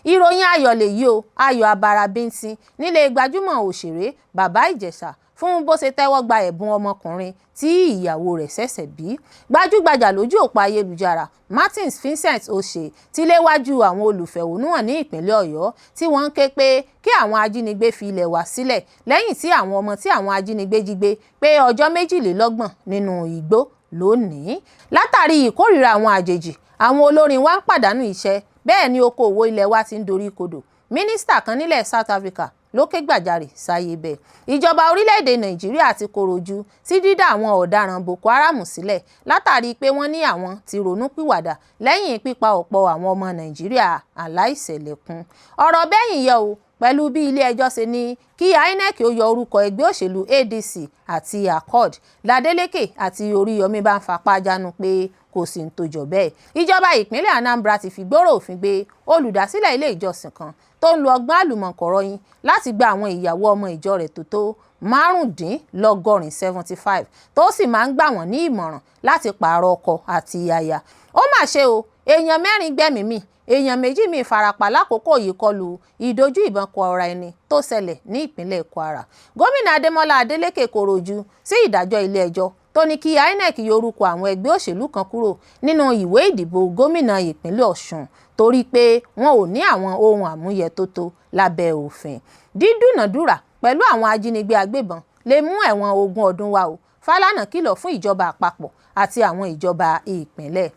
Ìròyìn ayọ̀ lèyí o, ayọ̀ abara bíntín nílé gbajúmọ̀ òṣèré Bàbá Ìjẹ̀ṣà fún bó ṣe tẹ́wọ́ gba ẹ̀bùn ọmọkùnrin tí ìyàwó rẹ̀ ṣẹ̀ṣẹ̀ bí. Gbajúgbajà lójú òpó ayélujára Martins Vincent Otse ti léwájú àwọn olùfẹ̀hónúhàn ní ìpínlẹ̀ Ọ̀yọ́ tí wọ́n ń ké pé kí àwọn ajínigbé fi ilẹ̀ wa sílẹ̀ lẹ́yìn tí àwọn ọmọ tí àwọn ajínigbé jí gbé pé ọjọ́ 22 nínú igbó lónìí. Látàrí ìkórìíra àwọn àjèjì, àwọn olórin wa ń pàdánù iṣẹ́, bẹ́ẹ̀ ni okoòwò ilẹ̀ wa ti ń dorí kodò. Mínísítà kan nílẹ̀ South Africa ló ké gbàjarè sáyé bẹ́ẹ̀. Ìjọba orílẹ̀-èdè Nàìjíríà ti kọ̀rọ̀ ojú sí dídá àwọn ọ̀daràn Boko Haram sílẹ̀ látàrí pé wọ́n ní àwọn ti ronúpìwàdà lẹ́yìn pípa ọ̀pọ̀ àwọn ọmọ Nàìjíríà aláìṣẹ̀lẹ̀kùn. Ọ̀rọ̀ bẹ́yìn yọ o pẹ̀lú bí ilé-ẹjọ́ ṣe ní kí INEC ó yọ orúkọ ẹgbẹ́ òṣèlú ADC àti ACORD l'Adeleke àti Oríyọmí bá ń fapá jánu pé kò sí ń tó jọ bẹ́ẹ̀. Ìjọba ìpínlẹ̀ Anambra ti fi gbòòrò òfin gbé olùdásílẹ̀ ilé ìjọsìn kan tó ń lo ọgbọ́n àlùmọ̀kọ́rọ́yìn láti gba àwọn ìyàwó ọmọ ìjọ rẹ̀ tó tó 75 75 tó sì máa ń gbà wọ́n ní ìmọ̀ràn láti pààrọ̀ ọkọ àti aya. Ó mà ṣe o, èèyàn 4 gbẹ́mìí mì, èèyàn 2 míì farapa lákòókò ìkọlù ìdojú ìbọn kọ ara ẹni tó ṣẹlẹ̀ ní ìpínlẹ̀ Kwara. Gómìnà Adémọ́lá Adélékè kọ̀rọ̀ ojú sí ìdájọ́ ilé-ẹjọ́ tó ní kí INEC yọ orúkọ àwọn ẹgbẹ́ òṣèlú kan kúrò nínú ìwé ìdìbò gómìnà ìpínlẹ̀ Ọ̀ṣun torí pé wọn ò ní àwọn ohun àmúyẹ tó tó lábẹ́ òfin. Dídúnàádúrà pẹ̀lú àwọn ajínigbé agbébọn lè mú ẹ̀wọ̀n 20 ọdún wá o. Fálànà kìlọ̀ fún ìjọba àpapọ̀ àti àwọn ìjọba ìpínlẹ̀.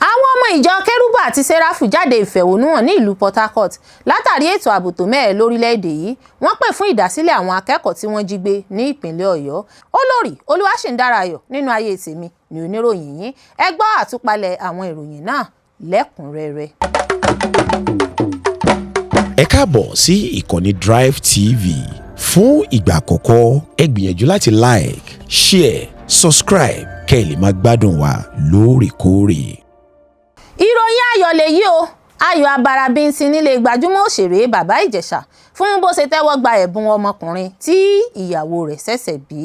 Àwọn ọmọ ìjọ Kérúbù àti Séráfù jáde ìfẹ̀hónúhàn ní ìlú Port Harcourt látàrí ètò ààbò tó mẹ́hẹ lórílẹ̀‐èdè yìí. Wọ́n pè fún ìdásílẹ̀ àwọn akẹ́kọ̀ọ́ tí wọ́n jí gbé ní ìpínlẹ̀ Ọ̀yọ́. Olórí Olúwaṣìndára Ayọ̀ nínú ayé tèmi ní oníròyìn yín. Ẹ gbọ́ àtúpalẹ̀ àwọn ìròyìn náà lẹ́kùnrẹ́rẹ́. Ẹ káàbọ̀ sí ìkànnì Drive TV. Fún ìgbà àkọ́kọ́, ẹ gbìyànjú láti like, share, subscribe kẹ́ ẹ lè máa gbádùn wa lóòrèkóòrè. Ìròyìn ayọ̀ lèyí o, ayọ̀ abara bíntín nílé gbajúmọ̀ òṣèré Bàbá Ìjẹ̀ṣà fún bó ṣe tẹ́wọ́ gba ẹ̀bùn ọmọkùnrin tí ìyàwó rẹ̀ ṣẹ̀ṣẹ̀ bí.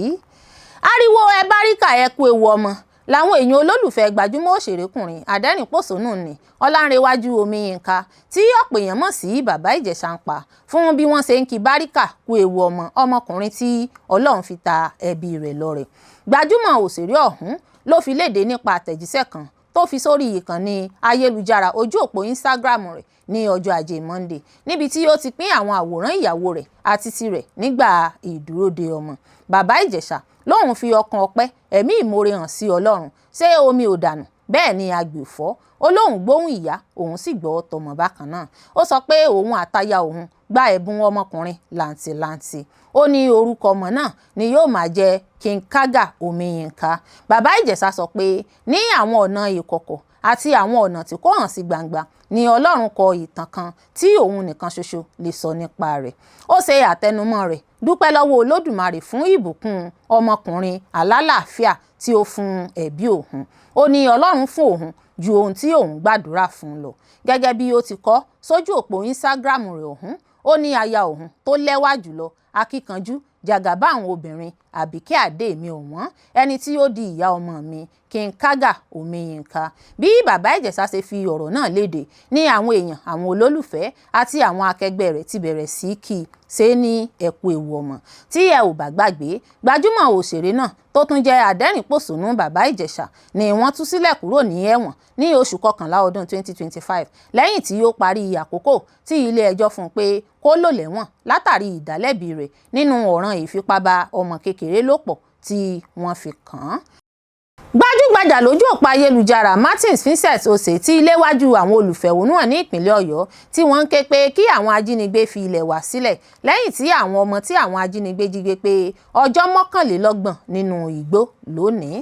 Ariwo ẹ báríkà, ẹ kú ewu ọmọ làwọn èèyàn olólùfẹ́ gbajúmọ̀ òṣèrékùnrin adẹ́rìn-pọ̀ṣónú ní Ọlánrewájú Omiyinka tí ọ̀pọ̀ èèyàn mọ̀ sí Bàbá Ìjẹ̀ṣà ń pa fún bí wọ́n ṣe ń kí báríkà kú ewu ọmọ ọmọkùnrin tí Ọlọ́run fi ta ẹbí rẹ̀ lọ́rẹ. Gbajúmọ̀ òṣèré ọ̀hún ló fi léde nípa àtẹ̀jíṣẹ́ kan tó fi sórí ìkànnì ayélujára ojú òpó Instagram rẹ̀ ní ọjọ́ Ajé Monday, níbi tí ó ti pín àwọn àwòrán ìyàwó rẹ̀ àti tirẹ̀ nígbà ìdúróde ọmọ. Bàbá Ìjẹ̀ṣà lóun fi ọkàn ọpẹ́ ẹ̀mí ìmoore hàn sí Ọlọ́run, ṣé omi ò dànù bẹ́ẹ̀ ni agbè fọ́. Ó lóun gbóhùn ìyá, òun sì gbọ́ tọmọ bákan náà. Ó sọ pé òun àtaya òun gba ẹ̀bùn ọmọkùnrin làǹtìlanti. Ó ní orúkọ ọmọ náà ni yóò máa jẹ́ King Kaga Omiyinka. Bàbá Ìjẹ̀ṣà sọ pé ní àwọn ọ̀nà ìkọ̀kọ̀ àti àwọn ọ̀nà tí kò hàn sí gbangba ni Ọlọ́run kọ ìtàn kan tí òun nìkan ṣoṣo lè sọ nípa rẹ̀. Ó ṣe àtẹnumọ́ rẹ̀ dúpẹ́ lọ́wọ́ Olódùmarè fún ìbùkún ọmọkùnrin alálàáfíà tí ó fún ẹbí òun. Ó ní Ọlọ́run fún òun ju ohun tí òun gbàdúrà fún lọ. Gẹ́gẹ́ bí ó ti kọ sójú òpó Instagram rẹ̀ ọ̀hún, ó ní aya òun tó lẹ́wà jùlọ, akíkanjú, jàgàbá àwọn obìnrin, Àbíkẹ́ Àdé mi ọ̀wọ́n, ẹni tí ó di ìyá ọmọ mi, King Kaga Omiyinka. Bí Bàbá Ìjẹ̀ṣà ṣe fi ọ̀rọ̀ náà léde ní àwọn èèyàn, àwọn olólùfẹ́ àti àwọn akẹgbẹ́ rẹ̀ ti bẹ̀rẹ̀ sí kí i ṣe ní ẹ̀kú ewu ọmọ. Tí ẹ ò bá gbàgbé, gbajúmọ̀ òṣèré náà tó tún jẹ́ adẹ́rìn-pọ̀ṣónú Bàbá Ìjẹ̀ṣà ni wọ́n tú sílẹ̀ kúrò ní ẹ̀wọ̀n ní oṣù kọkànlá ọdún 2025 lẹ́yìn tí ó parí àkókò tí ilé-ẹjọ́ fún un pé kó lò lẹ́wọ̀n látàrí ìdálẹ́bi rẹ̀ nínú ọ̀ràn ìfipábá ọmọ kékeré lò pọ̀ tí wọ́n fi kàn án. Gbajúgbajà lójú òpó ayélujára Martins Vincent Otse ti léwájú àwọn olùfẹ̀hónúhàn ní ìpínlẹ̀ Ọ̀yọ́ tí wọ́n ń ké pé kí àwọn ajínigbé fi ilẹ̀ wa sílẹ̀ lẹ́yìn tí àwọn ọmọ tí àwọn ajínigbé jí gbé pé ọjọ́ 21 nínú igbó lónìí.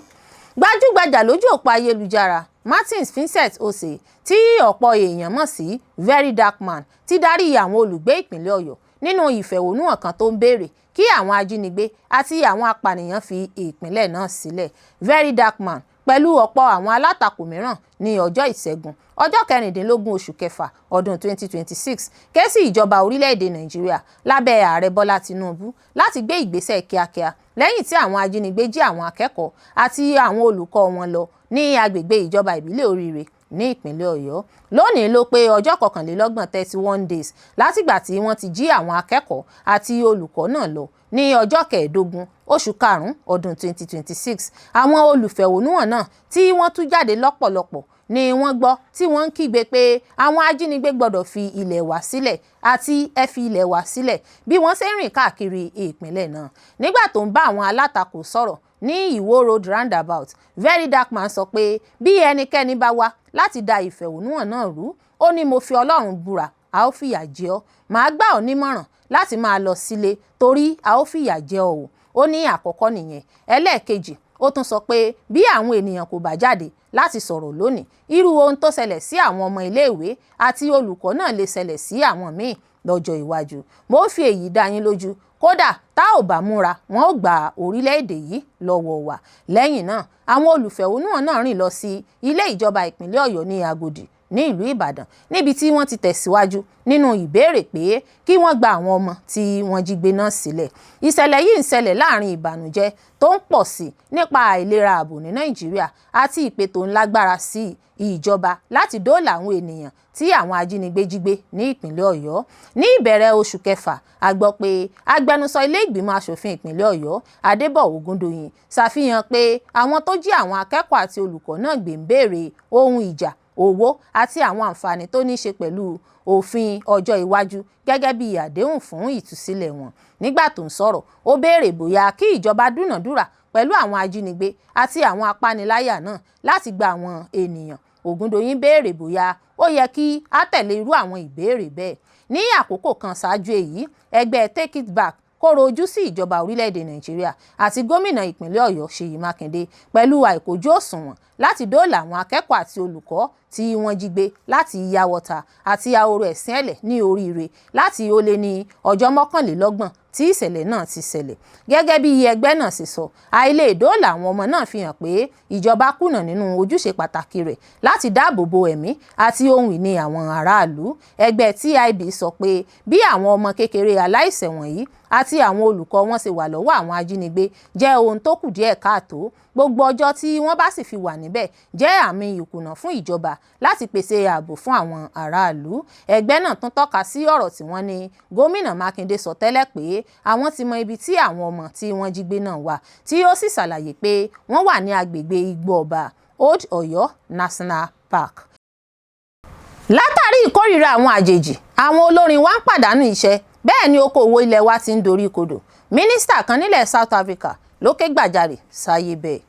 Gbajúgbajà lójú òpó ayélujára Martins Vincent Otse tí ọ̀pọ̀ èèyàn mọ̀ sí Very Dark Man ti darí àwọn olùgbé ìpínlẹ̀ Ọ̀yọ́ nínú ìfẹ̀hónúhàn kan tó ń béèrè kí àwọn ajínigbé àti àwọn apànìyàn fi ìpínlẹ̀ náà sílẹ̀. Very Dark Man pẹ̀lú ọ̀pọ̀ àwọn alátakò mìíràn ní ọjọ́ Ìṣẹ́gun, ọjọ́ 16 oṣù kẹfà ọdún 2026 ké sí ìjọba orílẹ̀-èdè Nàìjíríà lábẹ́ ààrẹ Bọ́lá Tinubu láti gbé ìgbésẹ̀ kíákíá lẹ́yìn tí àwọn ajínigbé jí àwọn akẹ́kọ̀ọ́ àti àwọn olùkọ́ wọn lọ ní agbègbè ìjọba ìbílẹ̀ Oríire ní ìpínlẹ̀ Ọ̀yọ́. Lónìí ló pé ọjọ́ 31, 31 days, látìgbà tí wọ́n ti jí àwọn akẹ́kọ̀ọ́ àti olùkọ́ náà lọ ní ọjọ́ 15 oṣù karùn-ún ọdún 2026. Àwọn olùfẹ̀hónúhàn náà tí wọ́n tú jáde lọ́pọ̀lọpọ̀ ni wọ́n gbọ́ tí wọ́n ń kígbe pé àwọn ajínigbé gbọ́dọ̀ fi ilẹ̀ wa sílẹ̀ àti "Ẹ fi ilẹ̀ wa sílẹ̀" bí wọ́n ṣe ń rìn káàkiri ìpínlẹ̀ náà. Nígbà tó ń bá àwọn alátakò sọ̀rọ̀ ní Ìwó Road Roundabout, Very Dark Man sọ pé bí ẹnikẹ́ni bá wá láti da ìfẹ̀hónúhàn náà rú, ó ní, "Mo fi Ọlọ́run búra, a ó fìyà jẹ ọ́. Màá gbà ọ́ nímọ̀ràn láti máa lọ sílé torí a ó fìyà jẹ ọ́ o." Ó ní àkọ́kọ́ nìyẹn. Ẹlẹ́ẹ̀kejì, ó tún sọ pé bí àwọn ènìyàn kò bá jáde láti sọ̀rọ̀ lónìí, irú ohun tó ṣẹlẹ̀ sí àwọn ọmọ iléèwé àti olùkọ́ náà lè ṣẹlẹ̀ sí àwọn míì lọ́jọ́ iwájú. "Mo ń fi èyí dá yín lójú, kódà tá ò bá múra, wọn ó gba orílẹ̀-èdè yìí lọ́wọ́ wa." Lẹ́yìn náà, àwọn olùfẹ̀hónúhàn náà rìn lọ sí ilé ìjọba ìpínlẹ̀ Ọ̀yọ́ ní Agodi ní ìlú Ìbàdàn, níbi tí wọ́n ti tẹ̀síwájú nínú ìbéèrè pé kí wọ́n gba àwọn ọmọ tí wọ́n jí gbé náà sílẹ̀. Ìṣẹ̀lẹ̀ yìí ń ṣẹlẹ̀ láàrin ìbànújẹ́ tó ń pọ̀ sí nípa àìlera ààbò ní Nàìjíríà àti ìpè tó ń lágbára sí ìjọba láti dóòlà àwọn ènìyàn tí àwọn ajínigbé jí gbé ní ìpínlẹ̀ Ọ̀yọ́. Ní ìbẹ̀rẹ̀ oṣù kẹfà, a gbọ́ pé agbẹnusọ ilé ìgbìmọ̀ asòfin ìpínlẹ̀ Ọ̀yọ́, Adébọ̀ Ògúndòyìn, ṣàfihàn pé àwọn tó jí àwọn akẹ́kọ̀ọ́ àti olùkọ́ náà gbé ń béèrè ohun ìjà, owó àti àwọn àǹfààní tó ní í ṣe pẹ̀lú òfin ọjọ́ iwájú gẹ́gẹ́ bí àdéhùn fún ìtúsílẹ̀ wọn. Nígbà tó ń sọ̀rọ̀, ó béèrè bóyá kí ìjọba dúnàádúrà pẹ̀lú àwọn ajínigbé àti àwọn apániláyà náà láti gba àwọn ènìyàn. Ògúndòyìn béèrè bóyá ó yẹ kí á tẹ̀lé irú àwọn ìbéèrè bẹ́ẹ̀. Ní àkókò kan ṣáájú èyí, ẹgbẹ́ Take It Back kóró ojú sí ìjọba orílẹ̀-èdè Nàìjíríà àti gómìnà ìpínlẹ̀ Ọ̀yọ́ Ṣèyí Mákindé pẹ̀lú àìkójú òṣùwọ̀n láti dóòlà àwọn akẹ́kọ̀ọ́ àti olùkọ́ tí wọ́n jí gbé láti Yàwọ́ta àti Ahoro Ẹ̀sìnẹ̀lẹ̀ ní Oríire láti ó lé ní ọjọ́ 31 tí ìṣẹ̀lẹ̀ náà ti ṣẹlẹ̀. Gẹ́gẹ́ bí ẹgbẹ́ náà ṣe sọ, àìlè dóòlà àwọn ọmọ náà fi hàn pé ìjọba kùnà nínú ojúṣe pàtàkì rẹ̀ láti dáàbò bo ẹ̀mí àti ohun ìní àwọn aráàlú. Ẹgbẹ́ TIB sọ pé bí àwọn ọmọ kékeré aláìṣẹ̀ wọ̀nyí àti àwọn olùkọ́ wọn ṣe wà lọ́wọ́ àwọn ajínigbé jẹ́ ohun tó kù díẹ̀ káàtó. Gbogbo ọjọ́ tí wọ́n bá sì fi wà níbẹ̀ jẹ́ àmì ìkùnà fún ìjọba láti pèsè ààbò fún àwọn aráàlú. Ẹgbẹ́ náà tún tọ́ka sí ọ̀rọ̀ tí wọ́n ní gómìnà Mákindé sọ tẹ́lẹ̀ pé àwọn ti mọ ibi tí àwọn ọmọ tí wọ́n jí gbé náà wà, tí ó sì ṣàlàyé pé wọ́n wà ní agbègbè Igbó Ọba, Old Ọ̀yọ́ National Park. Látàrí ìkórìíra àwọn àjèjì, àwọn olórin wa ń pàdánù iṣẹ́, bẹ́ẹ̀ ni okòòwò ilẹ̀ wa ti ń dorí kodò. Mínísítà kan nílẹ̀ South Africa ló ké gbàjarè sáyé bẹ́ẹ̀.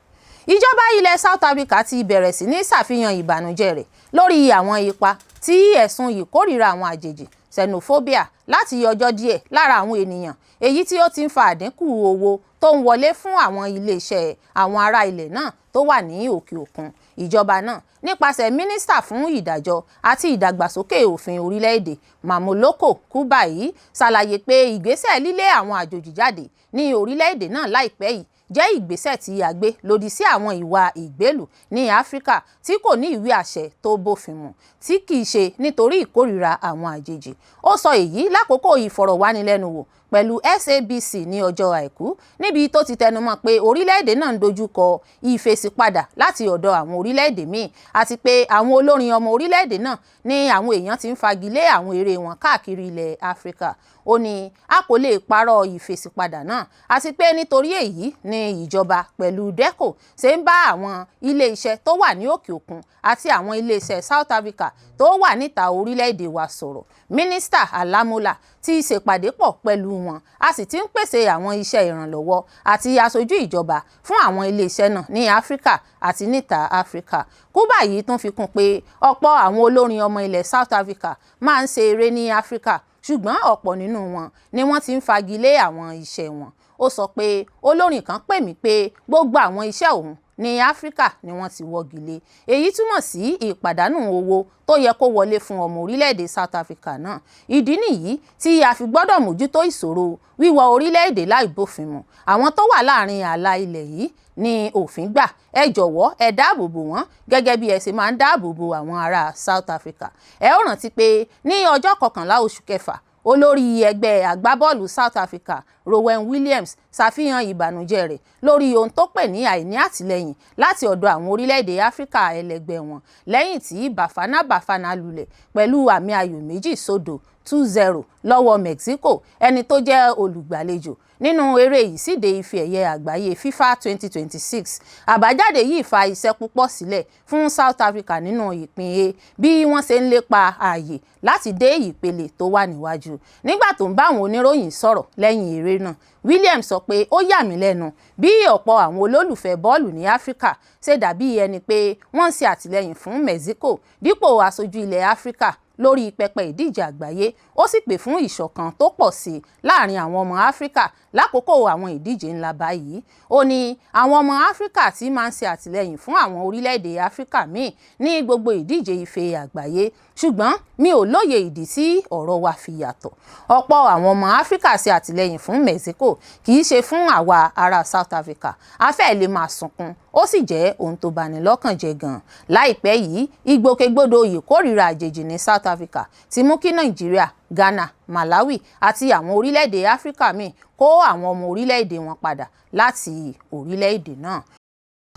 Ìjọba ilẹ̀ South Africa ti bẹ̀rẹ̀ sí ní ṣàfihàn ìbànújẹ́ rẹ̀ lórí àwọn ipa tí ẹ̀sùn ìkórìíra àwọn àjèjì, xenophobia, láti ọjọ́ díẹ̀ lára àwọn ènìyàn, èyí tí ó ti ń fa àdínkù owó tó ń wọlé fún àwọn iléeṣẹ́ àwọn ará ilẹ̀ náà tó wà ní òkè òkun. Ìjọba náà, nípasẹ̀ mínísítà fún ìdájọ́ àti ìdàgbàsókè òfin orílẹ̀-èdè, Mmamoloko Kubayi, ṣàlàyé pé ìgbésẹ̀ lílé àwọn àjòjì jáde ní orílẹ̀-èdè náà láìpẹ́ yìí jẹ́ ìgbésẹ̀ tí a gbé lòdì sí àwọn ìwà ìgbélùú ní Áfíríkà tí kò ní ìwé àṣẹ tó bófin mu, tí kìí ṣe nítorí ìkórìíra àwọn àjèjì. Ó sọ èyí lákòókò ìfọ̀rọ̀wánilẹ́nuwò pẹ̀lú SABC ní ọjọ́ Àìkú, níbi tó ti tẹnumọ́ pé orílẹ̀-èdè náà ń dojú kọ ìfèsìpadà láti ọ̀dọ̀ àwọn orílẹ̀-èdè míì àti pé àwọn olórin ọmọ orílẹ̀-èdè náà ní àwọn èèyàn ti ń fagilé àwọn eré wọn káàkiri ilẹ̀ Áfíríkà. Ó ní a kò lè parọ́ ìfèsìpadà náà àti pé nítorí èyí ni ìjọba pẹ̀lú DECO ṣe ń bá àwọn ilé-iṣẹ́ tó wà ní òkè òkun àti àwọn ilé-iṣẹ́ South Africa tó wà níta orílẹ̀-èdè wa sọ̀rọ̀. Mínísítà Lamola ti ṣèpàdé pọ̀ pẹ̀lú wọn, a sì ti ń pèsè àwọn iṣẹ́ ìrànlọ́wọ́ àti aṣojú ìjọba fún àwọn ilé-iṣẹ́ náà ní Áfíríkà àti níta Áfíríkà. Kubayi tún fi kún pé ọ̀pọ̀ àwọn olórin ọmọ ilẹ̀ South Africa máa ń ṣe eré ní Áfíríkà, ṣùgbọ́n ọ̀pọ̀ nínú wọn ni wọ́n ti ń fagilé àwọn iṣẹ́ wọn. Ó sọ pé olórin kan pè mí pé gbogbo àwọn iṣẹ́ òun ní Áfíríkà ni wọ́n ti wọ́gi lé. Èyí túmọ̀ sí ìpàdánù owó tó yẹ kó wọlé fún ọmọ orílẹ̀-èdè South Africa náà. Ìdí nìyí tí a fi gbọ́dọ̀ mójútó ìṣòro wíwọ orílẹ̀-èdè láì bófin mu. Àwọn tó wà láàrin ààlà ilẹ̀ yìí ní òfin gbà. Ẹ jọ̀wọ́, ẹ dáàbò bò wọ́n gẹ́gẹ́ bí ẹ ṣe máa ń dáàbò bo àwọn ará South Africa. Ẹ ó rántí pé ní ọjọ́ 11 oṣù kẹfà Olórí ẹgbẹ́ agbábọ́ọ̀lù South Africa, Ronwen Williams, ṣàfihàn ìbànújẹ́ rẹ̀ lórí ohun tó pè ní àìní àtìlẹ́yìn láti ọ̀dọ̀ àwọn orílẹ̀-èdè Áfíríkà ẹlẹgbẹ́ wọn lẹ́yìn tí Bafana Bafana lulẹ̀ pẹ̀lú àmì ayò 2-0, 2-0, lọ́wọ́ Mexico, ẹni tó jẹ́ olùgbàlejò nínú eré ìsíde Ife Ẹ̀yẹ Àgbáyé FIFA 2026. Àbájáde yìí fa iṣẹ́ púpọ̀ sílẹ̀ fún South Africa nínú ìpín A bí wọ́n ṣe ń lépa ààyè láti dé ìpele tó wà níwájú. Nígbà tó ń bá àwọn oníròyìn sọ̀rọ̀ lẹ́yìn eré náà, Williams sọ pé, "Ó yà mí lẹ́nu bí ọ̀pọ̀ àwọn olólùfẹ́ bọ́ọ̀lù ní Áfíríkà ṣe dàbí ẹni pé wọ́n ń ṣe àtìlẹ́yìn fún Mexico dípò aṣojú ilẹ̀ Áfíríkà lórí pẹpẹ ìdíje àgbáyé." Ó sì pè fún ìṣọ̀kan tó pọ̀ sí i láàrin àwọn ọmọ Áfíríkà lákòókò àwọn ìdíje ńlá báyìí. Ó ní, "Àwọn ọmọ Áfíríkà tí máa ń ṣe àtìlẹ́yìn fún àwọn orílẹ̀-èdè Áfíríkà míì ní gbogbo ìdíje Ife Àgbáyé, ṣùgbọ́n mi ò lóye ìdí tí ọ̀rọ̀ wa fi yàtọ̀. Ọ̀pọ̀ àwọn ọmọ Áfíríkà ṣe àtìlẹ́yìn fún Mexico, kì í ṣe fún àwa ará South Africa. A fẹ́ẹ̀ lè máa sunkún, ó sì jẹ́ ohun tó bani lọ́kàn jẹ́ gan-an." Láìpẹ́ yìí, ìgbòkègbodò ìkórìíra àjèjì ní South Africa ti mú kí Nàìjíríà, Ghana, Malawi àti àwọn orílẹ̀-èdè Áfíríkà míì kó àwọn ọmọ orílẹ̀-èdè wọn padà láti orílẹ̀-èdè náà.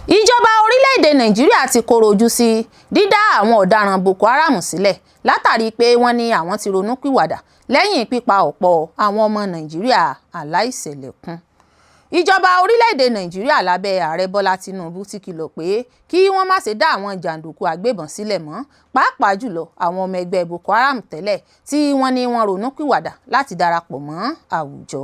Ìjọba orílẹ̀-èdè Nàìjíríà ti koro ojú sí dídá àwọn ọ̀daràn Boko Haram sílẹ̀ látàrí pé wọ́n ní àwọn ti ronúpìwàdà lẹ́yìn pípa ọ̀pọ̀ àwọn ọmọ Nàìjíríà aláìṣẹ̀lẹ̀kùn. Ìjọba orílẹ̀-èdè Nàìjíríà lábẹ́ Ààrẹ Bọ́lá Tinubu ti kìlọ̀ pé kí wọ́n má ṣe dá àwọn jàǹdùkú agbébọn sílẹ̀ mọ́, pàápàá jùlọ àwọn ọmọ ẹgbẹ́ Boko Haram tẹ́lẹ̀ tí wọ́n ní wọ́n ronúpìwàdà láti darapọ̀ mọ́ àwùjọ.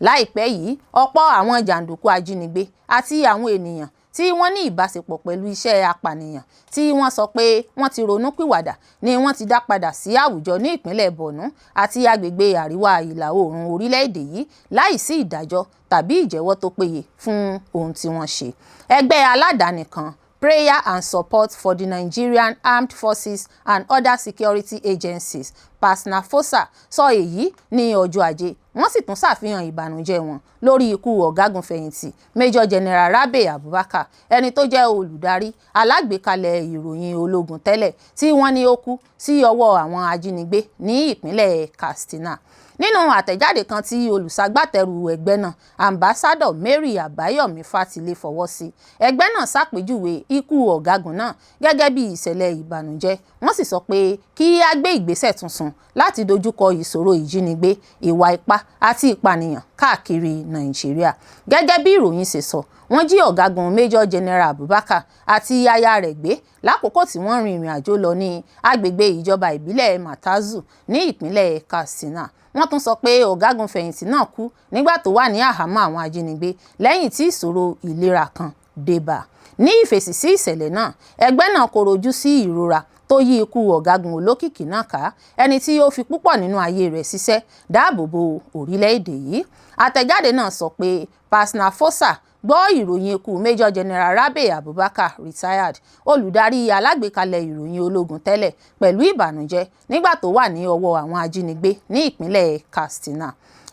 Láìpẹ́ yìí, ọ̀pọ̀ àwọn jàǹdùkú ajínigbé àti àwọn ènìyàn tí wọ́n ní ìbáṣepọ̀ pẹ̀lú iṣẹ́ apànìyàn tí wọ́n sọ pé wọ́n ti ronúpìwàdà ni wọ́n ti dá padà sí àwùjọ ní ìpínlẹ̀ Borno àti agbègbè àríwá ìlà oòrùn orílẹ̀-èdè yìí láìsí ìdájọ́ tàbí ìjẹ́wọ́ tó péye fún ohun tí wọ́n ṣe. Ẹgbẹ́ aládàáni kan, Prayer and Support for the Nigerian Armed Forces and Other Security Agencies, PASNAFOSA, sọ èyí ní ọjọ́ Ajé. Wọ́n sì tún ṣàfihàn ìbànújẹ́ wọn lórí ikú ọ̀gágun-fẹ̀yìntì Major General Rabe Abubakar, ẹni tó jẹ́ olùdarí alágbèékalẹ̀ ìròyìn ológun tẹ́lẹ̀, tí wọ́n ní ó kú sí ọwọ́ àwọn ajínigbé ní ìpínlẹ̀ Katsina. Nínú àtẹ̀jáde kan tí olùṣagbátẹrù ẹgbẹ́ náà, Ambassador Mary Àbáyọ̀mí Fátìlẹ̀, fọwọ́ sí, ẹgbẹ́ náà ṣàpèjúwe ikú ọ̀gágun náà gẹ́gẹ́ bí ìṣẹ̀lẹ̀ ìbànújẹ́. Wọ́n sì sọ pé kí á gbé ìgbésẹ̀ tuntun láti dojúkọ ìṣòro ìjínigbé, ìwà ipá àti ìpànìyàn káàkiri Nàìjíríà. Gẹ́gẹ́ bí ìròyìn ṣe sọ, wọ́n jí ọ̀gágun Major General Abubakar àti aya rẹ̀ gbé lákòókò tí wọ́n rin ìrìn àjò lọ ní agbègbè ìjọba ìbílẹ̀ Matazu ní ìpínlẹ̀ Katsina. Wọ́n tún sọ pé ọ̀gágun fẹ̀yìntì náà kú nígbà tó wà ní àhámọ́ àwọn ajínigbé lẹ́yìn tí ìṣòro ìlera kan dé bá a. Ní ìfèsì sí ìṣẹ̀lẹ̀ náà, ẹgbẹ́ náà koro ojú sí ìrora tó yí ikú ọ̀gágun olókìkí náà ká, ẹni tí ó fi púpọ̀ nínú ayé rẹ̀ ṣiṣẹ́ dáàbò bo orílẹ̀-èdè yìí. Àtẹ̀jáde náà sọ pé PASNAFOSA gbọ́ ìròyìn ikú Major General Rabe Abubakar, retired, olùdarí alágbèékalẹ̀ ìròyìn ológun tẹ́lẹ̀, pẹ̀lú ìbànújẹ́ nígbà tó wà ní ọwọ́ àwọn ajínigbé ní ìpínlẹ̀ Katsina.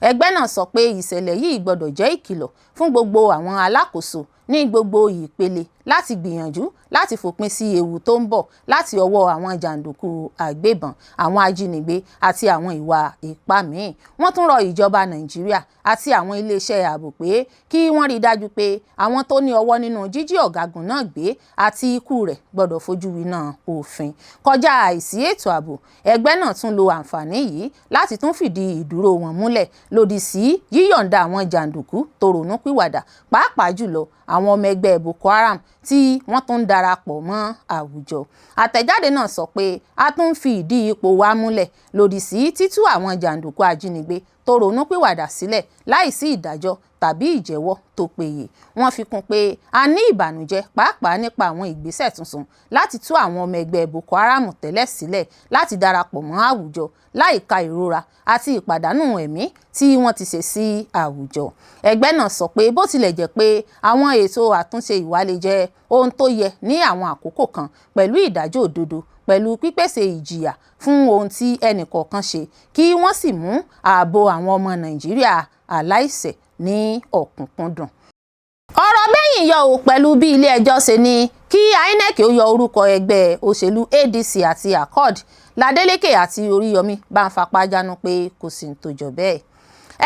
Ẹgbẹ́ náà sọ pé ìṣẹ̀lẹ̀ yìí gbọ́dọ̀ jẹ́ ìkìlọ̀ fún gbogbo àwọn alákòóso ní gbogbo ìpele láti gbìyànjú láti fòpin sí ewu tó ń bọ̀ láti ọwọ́ àwọn jàǹdùkú agbébọn, àwọn ajínigbé àti àwọn ìwà ipá míì. Wọ́n tún rọ ìjọba Nàìjíríà àti àwọn iléeṣẹ́ ààbò pé kí wọ́n rí i dájú pé àwọn tó ní ọwọ́ nínú jíjí ọ̀gágun náà gbé àti ikú rẹ̀ gbọ́dọ̀ fojú winá òfin. Kọjá àìsí ètò ààbò, ẹgbẹ́ náà tún lo àǹfààní yìí láti tún fìdí ìdúró wọn múlẹ̀ lòdì sí yíyọ̀ǹda àwọn jàǹdùkú tó ronúpìwàdà, pàápàá jùlọ àwọn ọmọ ẹgbẹ́ Boko Haram tí wọ́n tún ń darapọ̀ mọ́ àwùjọ. Àtẹ̀jáde náà sọ pé, "A tún ń fi ìdí ipò wa múlẹ̀ lòdì sí títú àwọn jàǹdùkú ajínigbé tó ronúpìwàdà sílẹ̀ láìsí ìdájọ́ tàbí ìjẹ́wọ́ tó péye." Wọ́n fi kún pé, "A ní ìbànújẹ́ pàápàá nípa àwọn ìgbésẹ̀ tuntun láti tú àwọn ọmọ ẹgbẹ́ Boko Haram tẹ́lẹ̀ sílẹ̀ láti darapọ̀ mọ́ àwùjọ láìka ìrora àti ìpàdánù ẹ̀mí tí wọ́n ti ṣe sí àwùjọ." Ẹgbẹ́ náà sọ pé bó tilẹ̀ jẹ́ pé àwọn ètò àtúnṣe ìwà lè jẹ́ ohun tó yẹ ní àwọn àkókò kan, pẹ̀lú ìdájọ́ òdodo, pẹ̀lú pípèsè ìjìyà fún ohun tí ẹnì kọ̀ọ̀kan ṣe, kí wọ́n sì mú ààbò àwọn ọmọ Nàìjíríà aláìṣẹ̀ ní ọ̀kúnkúndùn. Ọ̀rọ̀ bẹ́yìn yọ ò pẹ̀lú bí ilé-ẹjọ́ ṣe ní kí Kí INEC ó yọ orúkọ ẹgbẹ́ òṣèlú ADC àti Accord l'Adeleke àti Oríyọmí bá ń fapá jánu pé kò sí ní tó jọ bẹ́ẹ̀.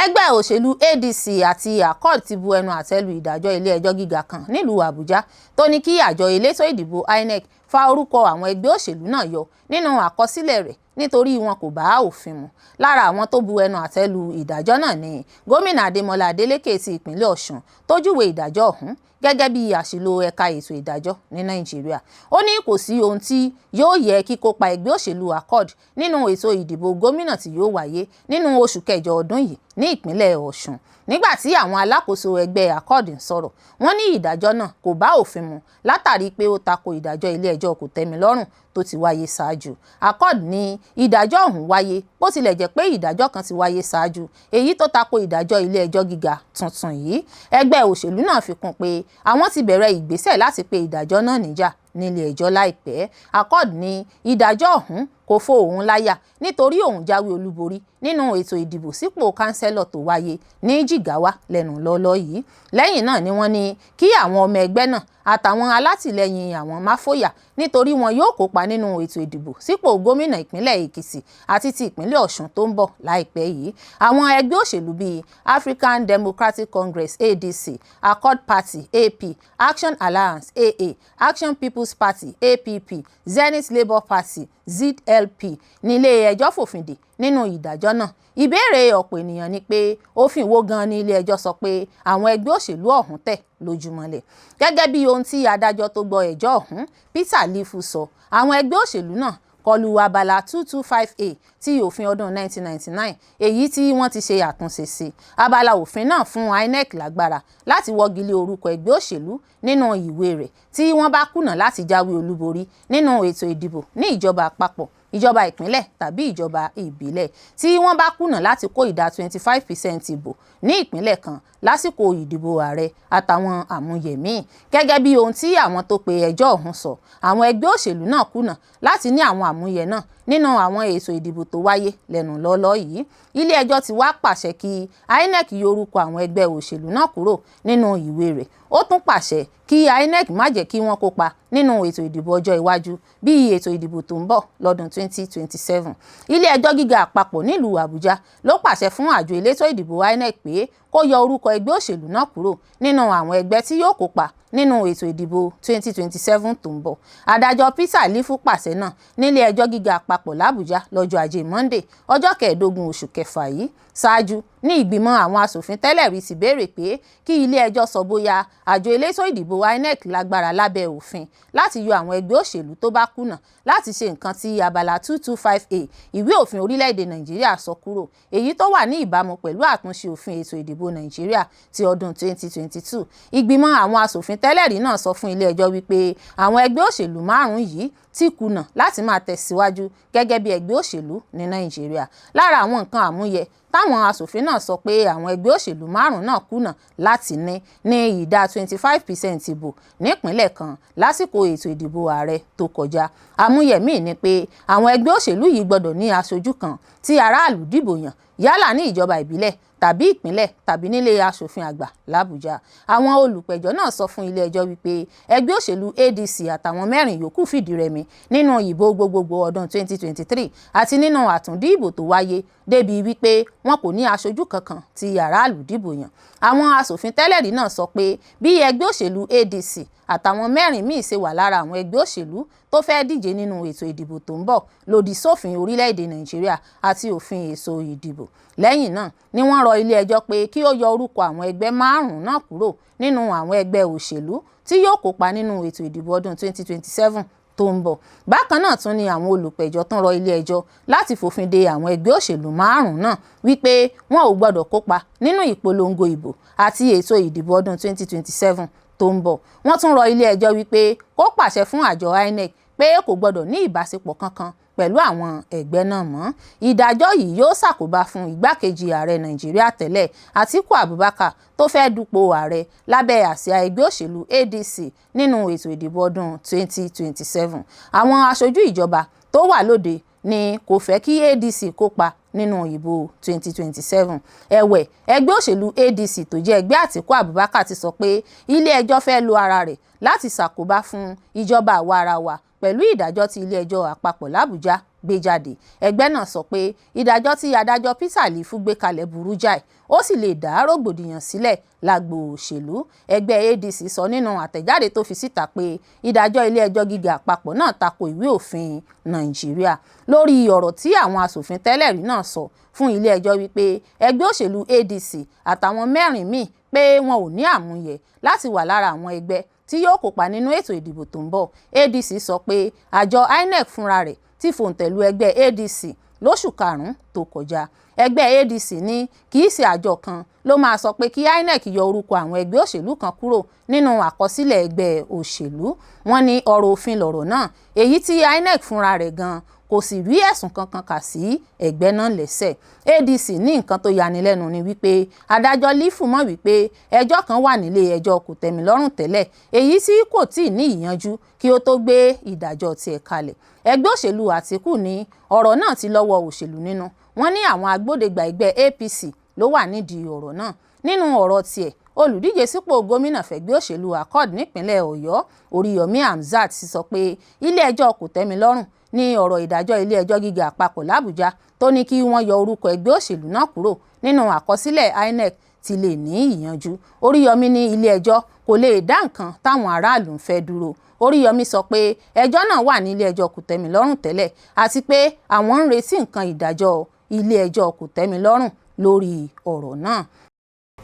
Ẹgbẹ́ òṣèlú ADC àti Accord ti bu ẹnu àtẹ́ lu ìdájọ́ ilé-ẹjọ́ gíga kan nílùú Àbújá tó ní kí àjọ elétò ìdìbò INEC fa orúkọ àwọn ẹgbẹ́ òṣèlú náà yọ nínú àkọsílẹ̀ rẹ̀ nítorí wọn kò bá òfin mu. Lára àwọn tó bu ẹnu àtẹ́ lu ìdájọ́ náà ni gómìnà Adémọlá Adélékè ti ìpínlẹ̀ Ọ̀ṣun, tó júwe ìdájọ́ ọ̀hún gẹ́gẹ́ bí àṣìlò ẹ̀ka ètò ìdájọ́ ní Nàìjíríà. Ó ní kò sí ohun tí yóò yẹ kíkópa ẹgbẹ́ òṣèlú Accord nínú ètò ìdìbò gómìnà tí yóò wáyé nínú oṣù kẹjọ ọdún yìí ní ìpínlẹ̀ Ọ̀ṣun. Nígbà tí àwọn alákòóso ẹgbẹ́ Accord ń sọ̀rọ̀, wọ́n ní ìdájọ́ náà kò bá òfin mu látàrí pé ó tako ìdájọ́ ilé-ẹjọ́ kòtẹ́milọ́rùn tó ti wáyé ṣáájú. Accord ní ìdájọ́ ọ̀hún wáyé bó tilẹ̀ jẹ́ pé ìdájọ́ kan ti wáyé ṣáájú èyí tó tako ìdájọ́ ilé-ẹjọ́ gíga tuntun yìí. Ẹgbẹ́ òṣèlú náà fi kún pé àwọn ti bẹ̀rẹ̀ ìgbésẹ̀ láti pe ìdájọ́ náà níjà nílé ẹjọ́ láìpẹ́. Accord ní ìdájọ́ ọ̀hún kò fo òun láyà nítorí òun jáwé olúborí nínú ètò ìdìbò sípò kánsẹ́lọ̀ tó wáyé ní Jigawa lẹ́nu lọ́ọ́lọ́ yìí. Lẹ́yìn náà ni wọ́n ní kí àwọn ọmọ ẹgbẹ́ náà àtàwọn alátìlẹyìn àwọn má fòyà, nítorí wọn yóò kópa nínú ètò ìdìbò sípò gómìnà ìpínlẹ̀ Èkìtì àti ti ìpínlẹ̀ Ọ̀ṣun tó ń bọ̀ láìpẹ́ yìí. Àwọn ẹgbẹ́ òṣèlú bíi African Democratic Congress ADC, Accord Party AP, Action Alliance AA, Action People's Party APP, Zenith Labour Party ZLP nílé ẹjọ́ fòfin dè nínú ìdájọ́ náà. Ìbéèrè ọ̀pọ̀ ènìyàn ni pé, òfin wo gan ni ilé ẹjọ́ sọ pé àwọn ẹgbẹ́ òṣèlú ọ̀hún tẹ̀ lójúmọ́lẹ̀? Gẹ́gẹ́ bí ohun tí adájọ́ tó gbọ́ ẹjọ́ ọ̀hún, Peter Lifu, sọ, àwọn ẹgbẹ́ òṣèlú náà kọlu abala 225A ti òfin ọdún 1999, èyí tí wọ́n ti ṣe àtúnṣe sí. Abala òfin náà fún INEC lágbára láti wọ́gi lé orúkọ ẹgbẹ́ òṣèlú nínú ìwé rẹ̀ tí wọ́n bá kùnà láti jáwé olúborí nínú ètò ìdìbò ní ìjọba àpapọ̀, ìjọba ìpínlẹ̀ tàbí ìjọba ìbílẹ̀, tí wọ́n bá kùnà láti kó ìdá 25% ìbò ní ìpínlẹ̀ kan lásìkò ìdìbò ààrẹ àtàwọn àmúyẹ míì. Gẹ́gẹ́ bí ohun tí àwọn tó pe ẹjọ́ ọ̀hún sọ, àwọn ẹgbẹ́ òṣèlú náà kùnà láti ní àwọn àmúyẹ náà nínú àwọn ètò ìdìbò tó wáyé lẹ́nu lọ́ọ́lọ́ yìí. Ilé ẹjọ́ ti wá pàṣẹ kí INEC yọ orúkọ àwọn ẹgbẹ́ òṣèlú náà kúrò nínú ìwé rẹ̀. Ó tún pàṣẹ kí INEC má jẹ́ kí wọ́n kópa nínú ètò ìdìbò ọjọ́ iwájú, bíi ètò ìdìbò tó ń bọ̀ lọ́dún 2027. Ilé ẹjọ́ gíga àpapọ̀ nílùú Àbújá ló pàṣẹ fún àjọ elétò ìdìbò INEC pé kó yọ orúkọ ẹgbẹ́ òṣèlú náà kúrò nínú àwọn ẹgbẹ́ tí yóò kópa nínú ètò ìdìbò 2027 tó ń bọ̀. Adájọ́ Peter Lifu pàṣẹ náà nílé ẹjọ́ gíga àpapọ̀ làbújá lọ́jọ́ Ajé Monde, ọjọ́ 15 oṣù kẹfà yìí. Ṣáájú ní ìgbìmọ̀ àwọn aṣòfin tẹ́lẹ̀ rí ti béèrè pé kí ilé ẹjọ́ sọ bóyá àjọ elétò ìdìbò INEC lágbára lábẹ́ òfin láti yọ àwọn ẹgbẹ́ òṣèlú tó bá kùnà láti ṣe nǹkan tí abala 225A ìwé òfin orílẹ̀-èdè Nàìjíríà sọ kúrò, èyí tó wà ní ìbámu pẹ̀lú àtúnṣe òfin ètò ìdìbò Nàìjíríà ti ọdún 2022. Ìgbìmọ̀ àwọn aṣòfin tẹ́lẹ̀ rí náà sọ fún ilé ẹjọ́ wípé àwọn ẹgbẹ́ òṣèlú márùn-ún yìí ti kùnà láti máa tẹ̀síwájú gẹ́gẹ́ bí ẹgbẹ́ òṣèlú ní Nàìjíríà. Lára àwọn nǹkan àmúyẹ táwọn aṣòfin náà sọ pé àwọn ẹgbẹ́ òṣèlú márùn-ún náà kùnà láti ní ní ìdá 25% ìbò nípìnlẹ̀ kan lásìkò ètò ìdìbò ààrẹ tó kọjá. Àmúyẹ míì ni pé àwọn ẹgbẹ́ òṣèlú yìí gbọ́dọ̀ ní aṣojú kan tí aráàlú dìbò yàn, yálà ní ìjọba ìbílẹ̀ tàbí ìpínlẹ̀ tàbí nílé aṣòfin àgbà làbújá. Àwọn olùpẹ̀jọ́ náà sọ fún ilé-ẹjọ́ wípé ẹgbẹ́ òṣèlú ADC àtàwọn mẹ́rin yòókù fìdírẹmi nínú ìbò gbogbogbò ọdún 2023 àti nínú àtúndì ìbò tó wáyé, débi wípé wọn kò ní aṣojú kankan tí aráàlú dìbò yàn. Àwọn aṣòfin tẹ́lẹ̀rí náà sọ pé bí ẹgbẹ́ òṣèlú ADC àtàwọn mẹ́rin míì ṣe wà lára àwọn ẹgbẹ́ òṣèlú tó fẹ́ẹ́ díje nínú ètò ìdìbò tó ń bọ̀ lòdì sófin orílẹ̀-èdè Nàìjíríà àti òfin ètò ìdìbò. Lẹ́yìn náà ni wọ́n rọ ilé-ẹjọ́ pé kí ó yọ orúkọ àwọn ẹgbẹ́ márùn-ún náà kúrò nínú àwọn ẹgbẹ́ òṣèlú tí yóò kópa nínú ètò ìdìbò ọdún 2027 tó ń bọ̀. Bákan náà tún ni àwọn olùpẹ̀jọ́ tún rọ ilé-ẹjọ́ láti fòfin de àwọn ẹgbẹ́ òṣèlú márùn-ún náà wípé wọn ò gbọ́dọ̀ kópa nínú ìpolongo ìbò àti ètò ìdìbò ọdún 2027 tó ń bọ̀. Wọ́n tún rọ ilé-ẹjọ́ wípé kó pàṣẹ fún àjọ INEC pé kò gbọ́dọ̀ ní ìbáṣepọ̀ kankan pẹ̀lú àwọn ẹgbẹ́ náà mọ́. Ìdájọ́ yìí yóò ṣàkóbá fún igbákejì ààrẹ Nàìjíríà tẹ́lẹ̀, Àtíkù Abubakar, tó fẹ́ẹ́ dupò ààrẹ lábẹ́ àsíá ẹgbẹ́ òṣèlú ADC nínú ètò ìdìbò ọdún 2027. Àwọn aṣojú ìjọba tó wà lóde ní kò fẹ́ kí ADC kópa. Nínú ìbò 2027 ẹ̀wẹ̀, ẹgbẹ́ òṣèlú ADC tó jẹ́ ẹgbẹ́ Àtíkù Abubakar ti sọ pé ilé-ẹjọ́ fẹ́ lo ara rẹ̀ láti ṣàkóbá fún ìjọba àwa-arawa pẹ̀lú ìdájọ́ tí ilé-ẹjọ́ àpapọ̀ làbújá gbé jáde. Ẹgbẹ́ náà sọ pé ìdájọ́ tí adájọ́ Peter Lifu gbé kalẹ̀ burú jáì, ó sì lè dá rògbòdìyàn sílẹ̀ lágbo òṣèlú. Ẹgbẹ́ ADC sọ nínú àtẹ̀jáde tó fi síta pé ìdájọ́ ilé-ẹjọ́ gíga àpapọ̀ náà tako ìwé òfin Nàìjíríà. Lórí ọ̀rọ̀ tí àwọn aṣòfin tẹ́lẹ̀rí náà sọ fún ilé-ẹjọ́ wípé ẹgbẹ́ òṣèlú ADC àtàwọn mẹ́rin míì pé wọn ò ní àmúyẹ láti wà lára àwọn ẹgbẹ́ tí yóò kópa nínú ètò ìdìbò tó ń bọ̀, ADC sọ pé àjọ INEC fúnra rẹ̀ ti fòǹtẹ̀lù ẹgbẹ́ ADC lóṣù karùn-ún tó kọjá. Ẹgbẹ́ ADC ní kì í ṣe àjọ kan ló máa sọ pé kí INEC yọ orúkọ àwọn ẹgbẹ́ òṣèlú kan kúrò nínú àkọsílẹ̀ ẹgbẹ́ òṣèlú. Wọ́n ní ọ̀rọ̀ òfin lọ̀rọ̀ náà, èyí tí INEC fúnra rẹ̀ gan kò sì rí ẹ̀sùn kankan kà sí ẹgbẹ́ náà lẹ́sẹ̀. ADC ní nǹkan tó yanilẹ́nu ni wípé adájọ́ Lífù mọ̀ wípé ẹjọ́ kan wà nílé ẹjọ́ kòtẹ́milọ́rùn tẹ́lẹ̀, èyí tí kò tíì ní ìyanjú, kí ó tó gbé ìdájọ́ tiẹ̀ kalẹ̀. Ẹgbẹ́ òṣèlú Àtíkù ní ọ̀rọ̀ náà ti lọ́wọ́ òṣèlú nínú. Wọ́n ní àwọn agbódegbà ẹgbẹ́ APC ló wà nídìí ọ̀rọ̀ náà. Nínú ọ̀rọ̀ tiẹ̀, olùdíje sípò gómìnà fẹ̀gbẹ́ òṣèlú Accord nípínlẹ̀ Ọ̀yọ́, Oríyọmí Hamzat, sọ pé ilé-ẹjọ́ kòtẹ́milọ́rùn ní ọ̀rọ̀ ìdájọ́ ilé-ẹjọ́ gíga àpapọ̀ làbújá tó ní kí wọ́n yọ orúkọ ẹgbẹ́ òṣèlú náà kúrò nínú àkọsílẹ̀ INEC ti lè ní ìyanjú. Oríyọmí ní ilé-ẹjọ́ kò lè dá nǹkan táwọn aráàlú ń fẹ́ dúró. Oríyọmí sọ pé ẹjọ́ náà wà ní ilé-ẹjọ́ kòtẹ́milọ́rùn tẹ́lẹ̀, àti pé àwọn ń retí nǹkan ìdájọ́ ilé-ẹjọ́ kòtẹ́milọ́rùn lórí ọ̀rọ̀ náà.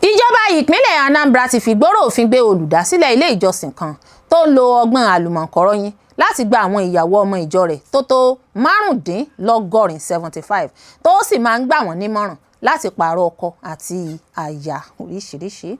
Ìjọba ìpínlẹ̀ Anambra ti fìgbóró òfin gbé olùdásílẹ̀ ilé ìjọsìn kan tó ń lo ọgbọ́n àlùmọ̀kọ́rọ́yìn láti gba àwọn ìyàwó ọmọ ìjọ rẹ̀ tó tó 85, 75, tó sì máa ń gbà wọ́n nímọ̀ràn láti pààrọ̀ ọkọ àti aya oríṣiríṣi.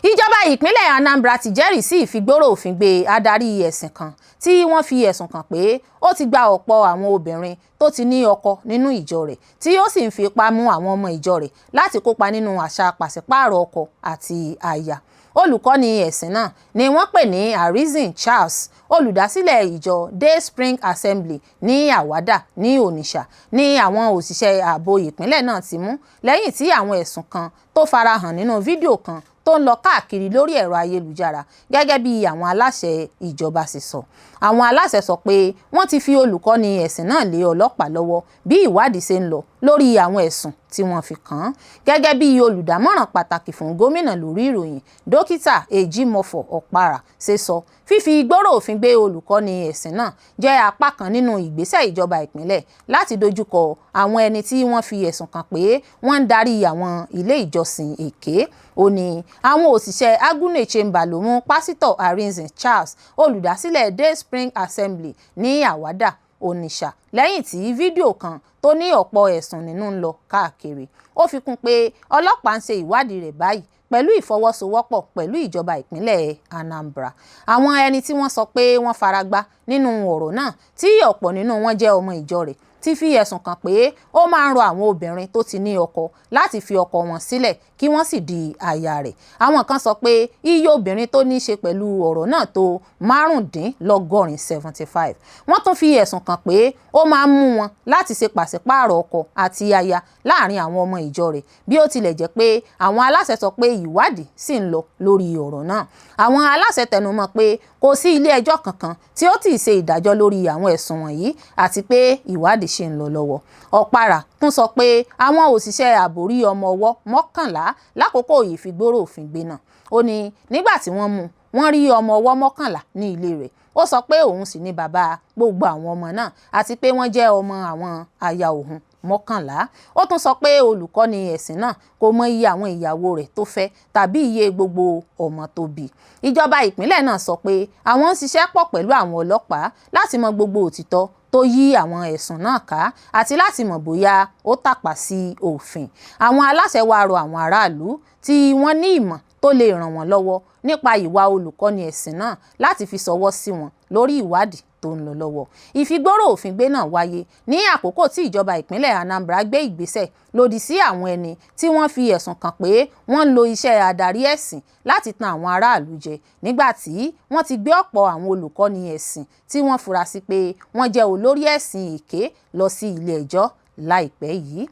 Ìjọba ìpínlẹ̀ Anambra ti jẹ́rìí sí ìfigbóró òfin gbé adarí ẹ̀sìn kan tí wọ́n fi ẹ̀sùn kàn pé ó ti gba ọ̀pọ̀ àwọn obìnrin tó ti ní ọkọ nínú ìjọ rẹ̀, tí ó sì ń fipá mú àwọn ọmọ ìjọ rẹ̀ láti kópa nínú àṣà pàṣípààrọ̀ ọkọ àti aya. Olùkọ́ni ẹ̀sìn náà ni wọ́n pè ní Harrison Charles, olùdásílẹ̀ ìjọ Day Spring Assembly ní Àwádà ní Onitsha, ní àwọn òṣìṣẹ́ ààbò ìpínlẹ̀ náà ti mú lẹ́yìn tí àwọn ẹ̀sùn kan tó farahàn nínú fídíò kan tó ń lọ káàkiri lórí ẹ̀rọ ayélujára, gẹ́gẹ́ bí àwọn aláṣẹ ìjọba ṣe sọ. Àwọn aláṣẹ sọ pé wọ́n ti fi olùkọ́ni ẹ̀sìn náà lé ọlọ́pàá lọ́wọ́ bí ìwádìí ṣe ń lọ lórí àwọn ẹ̀sùn tí wọ́n fi kàn án. Gẹ́gẹ́ bí olùdámọ̀ràn pàtàkì fún gómìnà lórí ìròyìn, Dókítà Ejimofor Opara, ṣe sọ, fífi ìgbóró òfin gbé olùkọ́ni ẹ̀sìn náà jẹ́ apá kan nínú ìgbésẹ̀ ìjọba ìpínlẹ̀ láti dojúkọ àwọn ẹni tí wọ́n fi ẹ̀sùn kàn pé wọ́n ń darí àwọn ilé ìjọsìn èké. Ó ní àwọn òṣìṣẹ́ Agune Chamber ló mú Pásítọ̀ Harrison Charles, olùdásílẹ̀ Day Spring Assembly ní Àwádà, Onitsha, lẹ́yìn tí fídíò kan tó ní ọ̀pọ̀ ẹ̀sùn nínú ń lọ káàkiri. Ó fi kún pé ọlọ́pàá ń ṣe ìwádìí rẹ̀ báyìí pẹ̀lú ìfọwọ́sowọ́pọ̀ pẹ̀lú ìjọba ìpínlẹ̀ Anambra. Àwọn ẹni tí wọ́n sọ pé wọ́n faragbá nínú ọ̀rọ̀ náà, tí ọ̀pọ̀ nínú wọn jẹ́ ọmọ ìjọ rẹ̀, ti fi ẹ̀sùn kàn pé ó máa ń rọ àwọn obìnrin tó ti ní ọkọ láti fi ọkọ wọn sílẹ̀ kí wọ́n sì di aya rẹ̀. Àwọn kan sọ pé iye obìnrin tó ní í ṣe pẹ̀lú ọ̀rọ̀ náà tó 85, 75. Wọ́n tún fi ẹ̀sùn kàn pé ó máa ń mú wọn láti ṣe pàṣípààrọ̀ ọkọ àti aya láàrin àwọn ọmọ ìjọ rẹ̀, bí ó tilẹ̀ jẹ́ pé àwọn aláṣẹ sọ pé ìwádìí sì ń lọ lórí ọ̀rọ̀ náà. Àwọn aláṣẹ tẹnumọ́ pé kò sí ilé ẹjọ́ kankan tí ó tíì ṣe ìdájọ́ lórí àwọn ẹ̀sùn wọ̀nyí, àti pé ìwádìí ṣì ń lọ lọ́wọ́. Ọ̀para tún sọ pé àwọn òṣìṣẹ́ ààbò rí ọmọ ọwọ́ 11 lákòókò ìfigbóró òfin gbé náà. Ó ní nígbà tí wọ́n mú, wọ́n rí ọmọ ọwọ́ 11 ní ilé rẹ̀. Ó sọ pé òun sì ni bàbá gbogbo àwọn ọmọ náà, àti pé wọ́n jẹ́ ọmọ àwọn aya òun 11. Ó tún sọ pé olùkọ́ni ẹ̀sìn náà kò mọ iye àwọn ìyàwó rẹ̀ tó fẹ́ tàbí iye gbogbo ọmọ tó bí. Ìjọba ìpínlẹ̀ náà sọ pé àwọn ń ṣiṣẹ́ pọ̀ pẹ̀lú àwọn ọlọ́pàá láti mọ gbogbo òtítọ́ tó yí àwọn ẹ̀sùn náà ká, àti láti mọ̀ bóyá ó tàpá sí òfin. Àwọn aláṣẹ wá rọ àwọn aráàlú tí wọ́n ní ìmọ̀ tó lè ràn wọ́n lọ́wọ́ nípa ìwà olùkọ́ni ẹ̀sìn náà láti fi ṣọwọ́ sí wọn lórí ìwádìí tó ń lọ lọ́wọ́. Ìfigbóró òfin gbé náà wáyé ní àkókò tí ìjọba ìpínlẹ̀ Anambra gbé ìgbésẹ̀ lòdì sí àwọn ẹni tí wọ́n fi ẹ̀sùn kàn pé wọ́n ń lo iṣẹ́ adarí ẹ̀sìn láti tan àwọn aráàlú jẹ, nígbà tí wọ́n ti gbé ọ̀pọ̀ àwọn olùkọ́ni ẹ̀sìn tí wọ́n fura sí pé wọ́n jẹ́ olórí ẹ̀sìn èké lọ sí ilé ẹjọ́ láìpẹ́ yìí.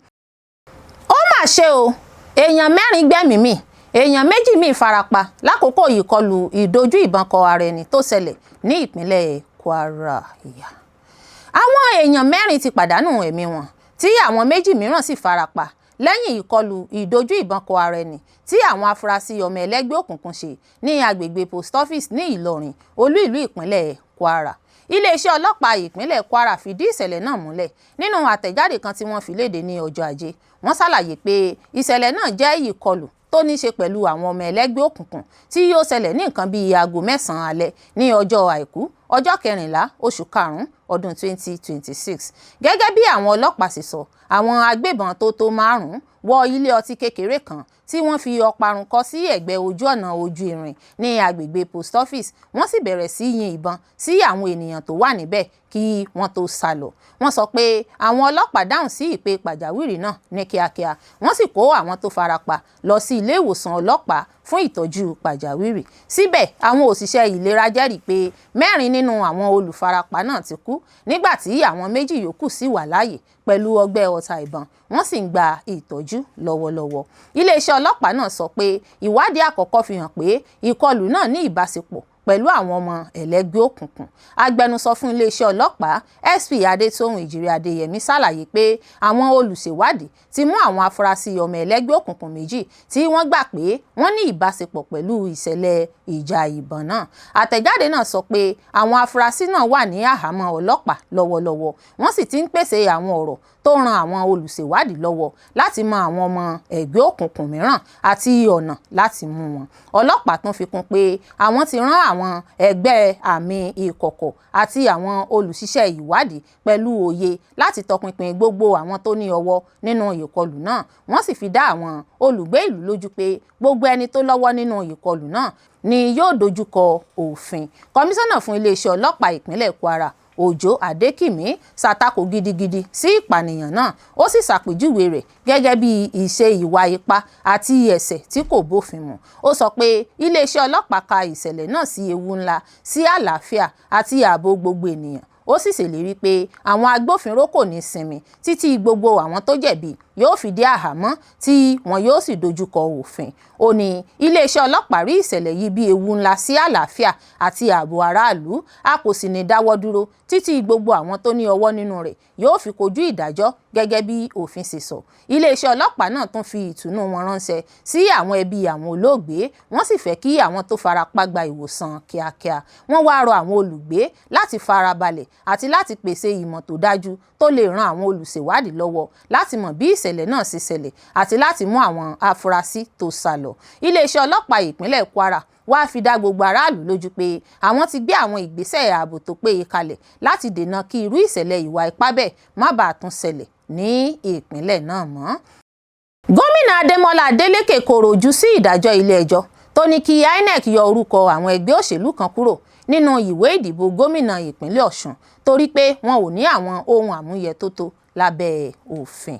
Mà ṣe o, èèyàn mẹ́rin gbẹ́mìí mì, èèyàn méjì míì farapa lákòókò ìkọlù ìdojú ìbọn kọ ara ẹni tó ṣẹlẹ̀ ní ìpínlẹ̀ Kwara. Ìyá àwọn èèyàn mẹ́rin ti pàdánù ẹ̀mí wọn, tí àwọn méjì mìíràn sì farapa lẹ́yìn ìkọlù ìdojú ìbọn kọ ara ẹni tí àwọn afurasí ọmọ ẹlẹ́gbẹ́ òkùnkùn ṣe ní agbègbè Post Office ní Ìlọrin, olú ìlú ìpínlẹ̀ Kwara. Iléeṣẹ́ ọlọ́pàá ìpínlẹ̀ Kwara fìdí ìṣẹ̀lẹ̀ náà múlẹ̀ nínú àtẹ̀jáde kan tí wọ́n fi léde ní ọjọ́ Ajé. Wọ́n ṣàlàyé pé ìṣẹ̀lẹ̀ náà jẹ́ ìkọlù tó ní ṣe pẹ̀lú àwọn ọmọ ẹlẹ́gbẹ́ òkùnkùn tí yóò ṣẹlẹ̀ ní nǹkan bíi aago 9 alẹ́ ní ọjọ́ Àìkú, ọjọ́ 14 oṣù karùn-ún ọdún 2026. Gẹ́gẹ́ bí àwọn ọlọ́pàá ṣe sọ, àwọn agbébọn tó tó márùn-ún wọ ilé ọtí kékeré kan tí wọ́n fi ọparun kọ́ sí ẹ̀gbẹ́ ojú ọ̀nà ojú irin ní agbègbè Post Office. Wọ́n sì bẹ̀rẹ̀ sí yin ìbọn sí àwọn ènìyàn tó wà níbẹ̀ kí wọ́n tó sá lọ. Wọ́n sọ pé àwọn ọlọ́pàá dáhùn sí ìpè pàjáwìrì náà ní kíákíá, wọ́n sì kó àwọn tó farapa lọ sí ilé ìwòsàn ọlọ́pàá fún ìtọ́jú pàjáwìrì. Síbẹ̀, àwọn òṣìṣẹ́ ìlera jẹ́rìí pé mẹ́rin nínú àwọn olùfarapa náà ti kú, nígbà tí àwọn méjì yòókù sì wà láàyè pẹ̀lú ọgbẹ́ ọta ìbọn, wọ́n sì ń gba ìtọ́jú lọ́wọ́lọ́wọ́. Iléeṣẹ́ ọlọ́pàá náà sọ pé ìwádìí àkọ́kọ́ fi hàn pé ìkọlù náà ní ìbáṣepọ̀ pẹ̀lú àwọn ọmọ ẹlẹ́gbẹ́ òkùnkùn. Agbẹnusọ fún iléeṣẹ́ ọlọ́pàá, SP Adétóhùn Ìjìrì Adéyẹmí, ṣàlàyé pé àwọn olùṣèwádìí ti mú àwọn afurasí ọmọ ẹlẹ́gbẹ́ òkùnkùn méjì tí wọ́n gbà pé wọ́n ní ìbáṣepọ̀ pẹ̀lú ìṣẹ̀lẹ̀ ìjà ìbọn náà. Àtẹ̀jáde náà sọ pé àwọn afurasí náà wà ní àhámọ́ ọlọ́pàá lọ́wọ́lọ́wọ́, wọ́n sì ti ń pèsè àwọn ọ̀rọ̀ tó ran àwọn olùṣèwádìí lọ́wọ́ láti mọ àwọn ọmọ ẹgbẹ́ òkùnkùn mìíràn àti ọ̀nà láti mú wọn. Ọlọ́pàá tún fi kún pé àwọn ti rán àwọn ẹgbẹ́ àmì ìkọ̀kọ̀ àti àwọn olùṣiṣẹ́ ìwádìí pẹ̀lú òye láti tọpinpin gbogbo àwọn tó ní ọwọ́ nínú ìkọlù náà. Wọ́n sì fi dá àwọn olùgbé ìlú lójú pé gbogbo ẹni tó lọ́wọ́ nínú ìkọlù náà ni yóò dojúkọ òfin. Kọmíṣánná fún iléeṣẹ́ ọlọ́pàá ìpínlẹ̀ Kwara, Òjó Adékìmí, ṣàtakò gidigidi sí ìpànìyàn náà, ó sì ṣàpèjúwe rẹ̀ gẹ́gẹ́ bí ìṣe ìwà ipá àti ẹ̀ṣẹ̀ tí kò bófin mu. Ó sọ pé iléeṣẹ́ ọlọ́pàá ka ìṣẹ̀lẹ̀ náà sí ewu ńlá sí àlàáfíà àti ààbò gbogbo ènìyàn. Ó sì ṣèlérí pé àwọn agbófinró kò ní sinmi títí gbogbo àwọn tó jẹ̀bi yóò fi dé àhámọ́ tí wọn yóò sì dojúkọ òfin. Ó ní iléeṣẹ́ ọlọ́pàá rí ìṣẹ̀lẹ̀ yìí bí ewu ńlá sí àlàáfíà àti ààbò aráàlú, a kò sì ní dáwọ́ dúró títí gbogbo àwọn tó ní ọwọ́ nínú rẹ̀ yóò fi kojú ìdájọ́ gẹ́gẹ́ bí òfin ṣe sọ. Iléeṣẹ́ ọlọ́pàá náà tún fi ìtùnú wọn ránṣẹ́ sí àwọn ẹbí àwọn olóògbé, wọ́n sì fẹ́ kí àwọn tó farapa gba ìwòsàn kíákíá. Wọ́n wá rọ àwọn olùgbé láti farabalẹ̀ àti láti pèsè ìmọ̀ tó dájú tó lè ran àwọn olùṣèwádìí lọ́wọ́ láti mọ̀ bí ìṣẹ̀lẹ̀ náà ṣe ṣẹlẹ̀ àti láti mú àwọn afurasí tó sá lọ. Iléeṣẹ́ ọlọ́pàá ìpínlẹ̀ Kwara wá fi dá gbogbo aráàlú lójú pé àwọn ti gbé àwọn ìgbésẹ̀ ààbò tó péye kalẹ̀ láti dènà kí irú ìṣẹ̀lẹ̀ ìwà ipá bẹ́ẹ̀ má bàa tún ṣẹlẹ̀ ní ìpínlẹ̀ náà mọ́. Gómìnà Adémọ́lá Adélékè kọ̀rọ̀ ojú sí ìdájọ́ ilé-ẹjọ́ tó ní kí INEC yọ orúkọ àwọn ẹgbẹ́ òṣèlú kan kúrò nínú ìwé ìdìbò gómìnà ìpínlẹ̀ Ọ̀ṣun torí pé wọn ò ní àwọn ohun àmúyẹ tó tó lábẹ́ òfin.